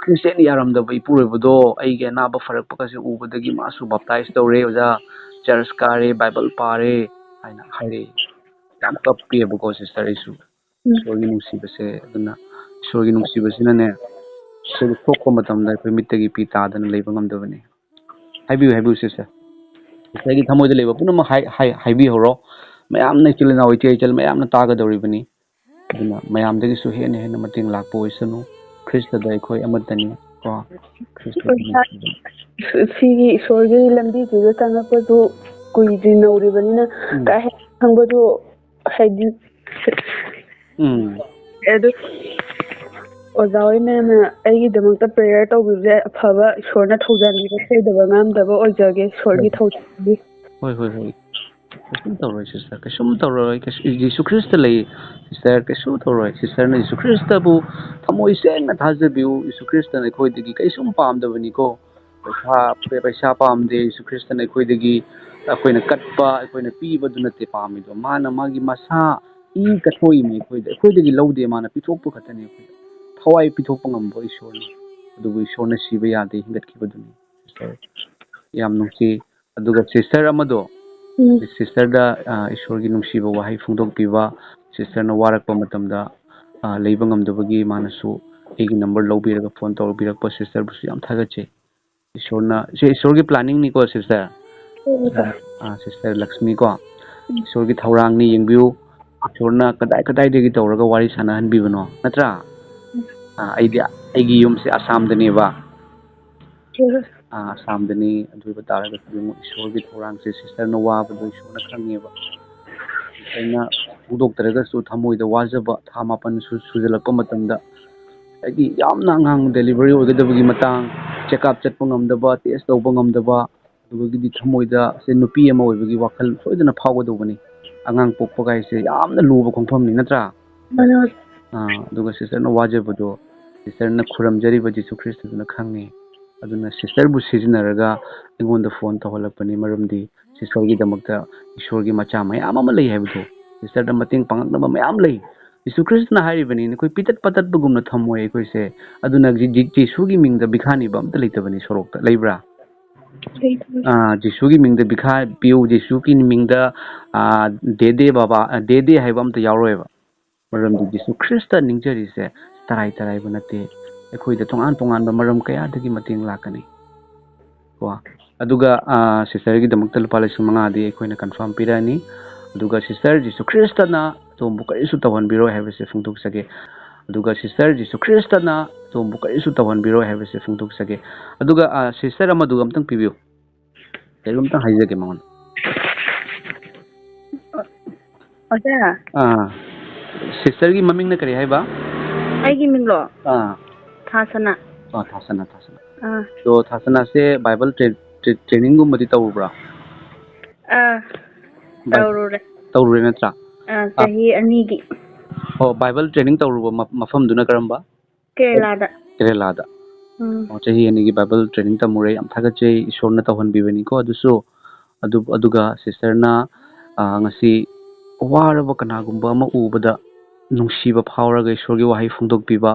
ꯈ꯭ꯔꯤꯁꯇꯤꯌꯥꯟ ꯌꯥꯔꯝꯗꯕ ꯏꯄꯨꯔꯣꯏꯕꯗꯣ ꯑꯩꯒꯤ ꯑꯅꯥꯕ ꯐꯔꯛꯄꯒꯁꯦ ꯎꯕꯗꯒꯤ ꯃꯥꯁꯨ ꯕꯥꯞꯇꯥꯏꯁ ꯇꯧꯔꯦ ꯑꯣꯖꯥ, ꯆꯔꯆ ꯀꯥꯔꯦ, ꯕꯥꯏꯕꯜ ꯄꯥꯔꯦ" ꯍꯥꯏꯅ ꯍꯥꯏꯔꯛꯑꯦ꯫ ꯌꯥꯝ ꯀꯞꯄꯦꯕꯀꯣ ꯁꯤꯁꯇꯔ ꯑꯩꯁꯨ꯫ ꯎꯝ꯫ ꯏꯁꯣꯔꯒꯤ ꯅꯨꯡꯁꯤꯕꯁꯦ, ꯑꯗꯨꯅ ꯏꯁꯣꯔꯒꯤ ꯅꯨꯡꯁꯤꯕꯁꯤꯅꯅꯦ, ꯏꯁꯣꯔꯒꯤ ꯁꯣꯛꯄ ꯃꯇꯝꯗ ꯑꯩꯈꯣꯏ ꯃꯤꯠꯇꯒꯤ ꯄꯤ ꯇꯥꯗꯅ ꯂꯩꯕ ꯉꯝꯗꯕꯅꯤ꯫ ꯍꯥꯏꯕꯤꯌꯨ, ꯍꯥꯏꯕꯤꯌꯨ ꯁꯤꯁꯇꯔ꯫ ꯁꯤꯁꯇꯔꯒꯤ ꯊꯃꯣꯏꯗ ꯂꯩꯕ ꯄꯨꯝꯅꯃꯛ ꯍꯥꯏ-, ꯍꯥꯏ-, ꯍꯥꯏꯕꯤꯍꯧꯔꯣ꯫ ꯃꯌꯥꯝꯅ, ꯏꯆꯤꯜ ꯏꯅꯥꯎ, ꯏꯆꯦ ꯏꯆꯜ ꯃꯌꯥꯝꯅ ꯇꯥꯒꯗꯧꯔꯤꯕꯅꯤ꯫ ꯑꯗꯨꯅ ꯃꯌꯥꯝꯗꯒꯤꯁꯨ ꯍꯦꯟꯅ ꯍꯦꯟꯅ ꯃꯇꯦꯡ ꯂꯥꯛꯄ ꯑꯣꯏꯁꯅꯨ꯫ ꯈ꯭ꯔꯤꯁꯇꯗ ꯑꯩꯈꯣꯏ ꯑꯃꯠꯇꯅꯤ ꯀꯣ꯫ ꯈ꯭ꯔꯤꯁꯇꯗ ꯅꯨꯡꯁꯤꯕ꯫ ꯁꯤꯒꯤ ꯏꯁꯣꯔꯒꯤ ꯂꯝꯕꯤꯁꯤꯗ ꯆꯪꯉꯛꯄꯁꯨ ꯀꯨꯏꯗ꯭ꯔꯤ, ꯅꯧꯔꯤꯕꯅꯤꯅ ꯎꯝ꯫ ꯀꯥ ꯍꯦꯟꯅ ꯈꯪꯕꯗꯨ ꯍꯥꯏꯗꯤ ꯎꯝ꯫ ꯑꯗꯨ ꯑꯣꯖꯥ ꯍꯣꯏ ꯃꯌꯥꯝꯅ ꯑꯩꯒꯤꯗꯃꯛꯇ prayer ꯇꯧꯕꯤꯕꯁꯦ ꯑꯐꯕ, ꯏꯁꯣꯔꯅ ꯊꯧꯖꯥꯟꯕꯤꯕ ꯁꯣꯏꯗꯕ ꯉꯥꯝꯗꯕ ꯑꯣꯏꯖꯒꯦ, ꯏꯁꯣꯔꯒꯤ ꯊꯧꯖꯥꯟꯕꯤ꯫ ꯍꯣꯏ, ꯍꯣꯏ, ꯍꯣꯏ꯫ ꯀꯩꯁꯨꯝ ꯇꯧꯔꯣꯏ sister, ꯀꯩꯁꯨꯝ ꯇꯧꯔꯣꯏ꯫ ꯀꯩꯁꯨ, ꯖꯤꯁꯨ ꯈ꯭ꯔꯤꯁꯇ ꯂꯩ sister, ꯀꯩꯁꯨ ꯇꯧꯔꯣꯏ꯫ Sisterꯅ ꯖꯤꯁꯨ ꯈ꯭ꯔꯤꯁꯇꯕꯨ ꯊꯃꯣꯏ ꯁꯦꯡꯅ ꯊꯥꯖꯕꯤꯌꯨ꯫ ꯖꯤꯁꯨ ꯈ꯭ꯔꯤꯁꯇꯅ ꯑꯩꯈꯣꯏꯗꯒꯤ ꯀꯩꯁꯨꯝ ꯄꯥꯝꯗꯕꯅꯤꯀꯣ꯫ ꯄꯩꯁꯥ, ꯄꯩꯁꯥ ꯄꯥꯝꯗꯦ꯫ ꯖꯤꯁꯨ ꯈ꯭ꯔꯤꯁꯇꯅ ꯑꯩꯈꯣꯏꯗꯒꯤ, ꯑꯩꯈꯣꯏꯅ ꯀꯠꯄ, ꯑꯩꯈꯣꯏꯅ ꯄꯤꯕꯗꯨ ꯅꯠꯇꯦ ꯄꯥꯝꯃꯤꯗꯣ꯫ ꯃꯥꯅ ꯃꯥꯒꯤ ꯃꯁꯥ ꯏ ꯀꯠꯊꯣꯛꯏꯅꯤ ꯑꯩꯈꯣꯏꯗ꯫ ꯑꯩꯈꯣꯏꯗꯒꯤ ꯂꯧꯗꯦ, ꯃꯥꯅ ꯄꯤꯊꯣꯛꯄ ꯈꯛꯇꯅꯤ ꯑꯩꯈꯣꯏꯗ꯫ ꯊꯋꯥꯏ ꯄꯤꯊꯣꯛꯄ ꯉꯝꯕ ꯏꯁꯣꯔꯅꯤ꯫ ꯑꯗꯨꯕꯨ ꯏꯁꯣꯔꯅ ꯁꯤꯕ ꯌꯥꯗꯦ, ꯍꯤꯡꯒꯠꯈꯤꯕꯗꯨꯅꯤ꯫ Sister, ꯌꯥꯝ ꯅꯨꯡꯁꯤ꯫ ꯑꯗꯨꯒ sister ꯑꯃꯗꯣ, ꯎꯝ. Sisterꯗ, ꯑ, ꯏꯁꯣꯔꯒꯤ ꯅꯨꯡꯁꯤꯕ ꯋꯥꯍꯩ ꯐꯣꯡꯗꯣꯛꯄꯤꯕ, sisterꯅ ꯋꯥꯔꯛꯄ ꯃꯇꯝꯗ, ꯑ, ꯂꯩꯕ ꯉꯝꯗꯕꯒꯤ ꯃꯥꯅꯁꯨ ꯑꯩꯒꯤ number ꯂꯧꯕꯤꯔꯒ phone ꯇꯧꯕꯤꯔꯛꯄ sisterꯕꯨꯁꯨ ꯌꯥꯝ ꯊꯥꯒꯠꯆꯩ꯫ ꯏꯁꯣꯔꯅ, ꯁꯤ ꯏꯁꯣꯔꯒꯤ planningꯅꯤꯀꯣ sister꯫ ꯍꯣꯏ, ꯍꯣꯏ, ꯍꯣꯏ. ꯑ, sister ꯂꯛꯁꯃꯤ ꯀꯣ, ꯏꯁꯣꯔꯒꯤ ꯊꯧꯔꯥꯡꯅꯤ, ꯌꯦꯡꯕꯤꯌꯨ꯫ ꯏꯁꯣꯔꯅ ꯀꯗꯥꯏ ꯀꯗꯥꯏꯗꯒꯤ ꯇꯧꯔꯒ ꯋꯥꯔꯤ ꯁꯥꯟꯅꯍꯟꯕꯤꯕꯅꯣ, ꯅꯠꯇ꯭ꯔꯥ? ꯑ, ꯑꯩꯗꯤ, ꯑꯩꯒꯤ ꯌꯨꯝꯁꯦ ꯑꯁꯥꯝꯗꯅꯦꯕ꯫ ꯑ, ꯑꯁꯥꯝꯗꯅꯤ꯫ ꯑꯗꯨ ꯑꯣꯏꯕ ꯇꯥꯔꯒꯁꯨ ꯌꯦꯡꯉꯨ, ꯏꯁꯣꯔꯒꯤ ꯊꯧꯔꯥꯡꯁꯦ sisterꯅ ꯋꯥꯕꯗꯣ ꯏꯁꯣꯔꯅ ꯈꯪꯉꯦꯕ꯫ Sisterꯅ ꯐꯣꯡꯗꯣꯛꯇ꯭ꯔꯒꯁꯨ ꯊꯃꯣꯏꯗ ꯋꯥꯖꯕ ꯊꯥ ꯃꯥꯄꯟ ꯁꯨ-, ꯁꯨꯖꯜꯂꯛꯄ ꯃꯇꯝꯗ, ꯍꯥꯏꯗꯤ ꯌꯥꯝꯅ ꯑꯉꯥꯡ delivery ꯑꯣꯏꯒꯗꯕꯒꯤ ꯃꯇꯥꯡ, check up ꯆꯠꯄ ꯉꯝꯗꯕ, test ꯇꯧꯕ ꯉꯝꯗꯕ, ꯑꯗꯨꯗꯒꯤꯗꯤ ꯊꯃꯣꯏꯗ ꯁꯦ ꯅꯨꯄꯤ ꯑꯃ ꯑꯣꯏꯕꯒꯤ ꯋꯥꯈꯜ ꯁꯣꯏꯗꯅ ꯐꯥꯎꯒꯗꯧꯕꯅꯤ꯫ ꯑꯉꯥꯡ ꯄꯣꯛꯄ ꯀꯥꯏꯁꯦ ꯌꯥꯝꯅ ꯂꯨꯕ ꯈꯣꯡꯐꯝꯅꯤ, ꯅꯠꯇ꯭ꯔꯥ? ꯃꯥꯅꯦ, ꯃꯥꯅꯦ꯫ ꯑꯥ, ꯑꯗꯨꯒ sisterꯅ ꯋꯥꯖꯕꯗꯣ sisterꯅ ꯈꯨꯔꯨꯝꯖꯔꯤꯕ ꯖꯤꯁꯨ ꯈ꯭ꯔꯤꯁꯇꯗꯨꯅ ꯈꯪꯉꯤ꯫ ꯑꯗꯨꯅ sisterꯕꯨ ꯁꯤꯖꯤꯟꯅꯔꯒ ꯑꯩꯉꯣꯟꯗ phone ꯇꯧꯍꯜꯂꯛꯄꯅꯤ, ꯃꯔꯝꯗꯤ sisterꯒꯤꯗꯃꯛꯇ ꯏꯁꯣꯔꯒꯤ ꯃꯆꯥ ꯃꯌꯥꯝ ꯑꯃ ꯂꯩ ꯍꯥꯏꯕꯗꯣ, sisterꯗ ꯃꯇꯦꯡ ꯄꯥꯡꯉꯛꯅꯕ ꯃꯌꯥꯝ ꯂꯩ꯫ ꯖꯤꯁꯨ ꯈ꯭ꯔꯤꯁꯇꯅ ꯍꯥꯏꯔꯤꯕꯅꯤ, "ꯅꯈꯣꯏ ꯄꯤꯇꯠ ꯄꯇꯠꯄꯒꯨꯝꯅ ꯊꯝꯃꯣꯏ ꯑꯩꯈꯣꯏꯁꯦ"꯫ ꯑꯗꯨꯅ ꯖꯤ-, ꯖꯤ-, ꯖꯤꯁꯨꯒꯤ ꯃꯤꯡꯗ ꯚꯤꯈꯥ ꯅꯤꯕ ꯑꯝꯇ ꯂꯩꯇꯕꯅꯤ ꯁꯣꯔꯣꯛꯇ, ꯂꯩꯕ꯭ꯔꯥ? ꯂꯩꯇꯕꯅꯤ꯫ ꯑꯥ, ꯖꯤꯁꯨꯒꯤ ꯃꯤꯡꯗ ꯚꯤꯈꯥ ꯄꯤꯌꯨ, ꯖꯤꯁꯨꯒꯤ ꯃꯤꯡꯗ, ꯑꯥ, ꯗꯦ ꯗꯦ ꯕꯕꯥ, ꯑꯥ, ꯗꯦ ꯗꯦ ꯍꯥꯏꯕ ꯑꯝꯇ ꯌꯥꯎꯔꯣꯏꯕ꯫ ꯃꯔꯝꯗꯤ ꯖꯤꯁꯨ ꯈ꯭ꯔꯤꯁꯇ ꯅꯤꯡꯖꯔꯤꯁꯦ ꯇꯔꯥꯏ ꯇꯔꯥꯏꯕ ꯅꯠꯇꯦ꯫ ꯑꯩꯈꯣꯏꯗ ꯇꯣꯉꯥꯟ ꯇꯣꯉꯥꯟꯕ ꯃꯔꯝ ꯀꯌꯥꯗꯒꯤ ꯃꯇꯦꯡ ꯂꯥꯛꯀꯅꯤ꯫ ꯀꯣ? ꯑꯗꯨꯒ, ꯑꯥ, sisterꯒꯤꯗꯃꯛꯇ ꯂꯨꯄꯥ ꯂꯤꯁꯤꯡ ꯃꯉꯥꯗꯤ ꯑꯩꯈꯣꯏꯅ confirm ꯄꯤꯔꯛꯑꯅꯤ꯫ ꯑꯗꯨꯒ sister, ꯖꯤꯁꯨ ꯈ꯭ꯔꯤꯁꯇꯅ ꯑꯗꯣꯝꯕꯨ ꯀꯔꯤꯁꯨ ꯇꯧꯍꯟꯕꯤꯔꯣꯏ ꯍꯥꯏꯕꯁꯦ ꯐꯣꯡꯗꯣꯛꯆꯒꯦ꯫ ꯑꯗꯨꯒ sister, ꯖꯤꯁꯨ ꯈ꯭ꯔꯤꯁꯇꯅ ꯑꯗꯣꯝꯕꯨ ꯀꯔꯤꯁꯨ ꯇꯧꯍꯟꯕꯤꯔꯣꯏ ꯍꯥꯏꯕꯁꯦ ꯐꯣꯡꯗꯣꯛꯆꯒꯦ꯫ ꯑꯗꯨꯒ, ꯑꯥ, sister ꯑꯃꯗꯨꯒ ꯑꯝꯇꯪ ꯄꯤꯕꯤꯌꯨ꯫ ꯀꯩꯅꯣꯝꯇꯪ ꯍꯥꯏꯖꯒꯦ ꯃꯉꯣꯟꯗ꯫ ꯑꯣꯖꯥ꯫ ꯑꯥ, sisterꯒꯤ ꯃꯃꯤꯡꯅ ꯀꯔꯤ ꯍꯥꯏꯕ? ꯑꯩꯒꯤ ꯃꯤꯡꯂꯣ? ꯑꯥ꯫ ꯊꯥꯁꯅꯥ꯫ ꯑꯥ, ꯊꯥꯁꯅꯥ, ꯊꯥꯁꯅꯥ꯫ ꯑꯥ꯫ ꯑꯗꯣ ꯊꯥꯁꯅꯥꯁꯦ ꯕꯥꯏꯕꯜ ꯇ꯭ꯔꯦ-, ꯇ꯭ꯔꯦ-, ꯇ꯭ꯔꯦꯅꯤꯡꯒꯨꯝꯕꯗꯤ ꯇꯧꯔꯨꯕ꯭ꯔꯥ? ꯑꯥ, ꯕꯥꯏ-, ꯇꯧꯔꯨꯔꯦ꯫ ꯇꯧꯔꯨꯔꯦ ꯅꯠꯇ꯭ꯔꯥ? ꯑꯥ, ꯑꯥ꯫ ꯆꯍꯤ ꯑꯅꯤꯒꯤ꯫ ꯑꯣ, ꯕꯥꯏꯕꯜ ꯇ꯭ꯔꯦꯅꯤꯡ ꯇꯧꯔꯨꯕ ꯃ-, ꯃꯐꯝꯗꯨꯅ ꯀꯔꯝꯕ? ꯀꯦꯔꯦꯂꯥꯗ꯫ ꯀꯦꯔꯦꯂꯥꯗ꯫ ꯎꯝ꯫ ꯑꯣ, ꯆꯍꯤ ꯑꯅꯤꯒꯤ ꯕꯥꯏꯕꯜ ꯇ꯭ꯔꯦꯅꯤꯡ ꯇꯝꯃꯨꯔꯦ꯫ ꯌꯥꯝ ꯊꯥꯒꯠꯆꯩ, ꯏꯁꯣꯔꯅ ꯇꯧꯍꯟꯕꯤꯕꯅꯤꯀꯣ ꯑꯗꯨꯁꯨ꯫ ꯑꯗꯨ-, ꯑꯗꯨꯒ ꯁꯤꯁꯇꯔꯅ, ꯑ, ꯉꯁꯤ ꯋꯥꯔꯕ ꯀꯅꯥꯒꯨꯝꯕ ꯑꯃ ꯎꯕꯗ ꯅꯨꯡꯁꯤꯕ ꯐꯥꯎꯔꯒ ꯏꯁꯣꯔꯒꯤ ꯋꯥꯍꯩ ꯐꯣꯡꯗꯣꯛꯄꯤꯕ,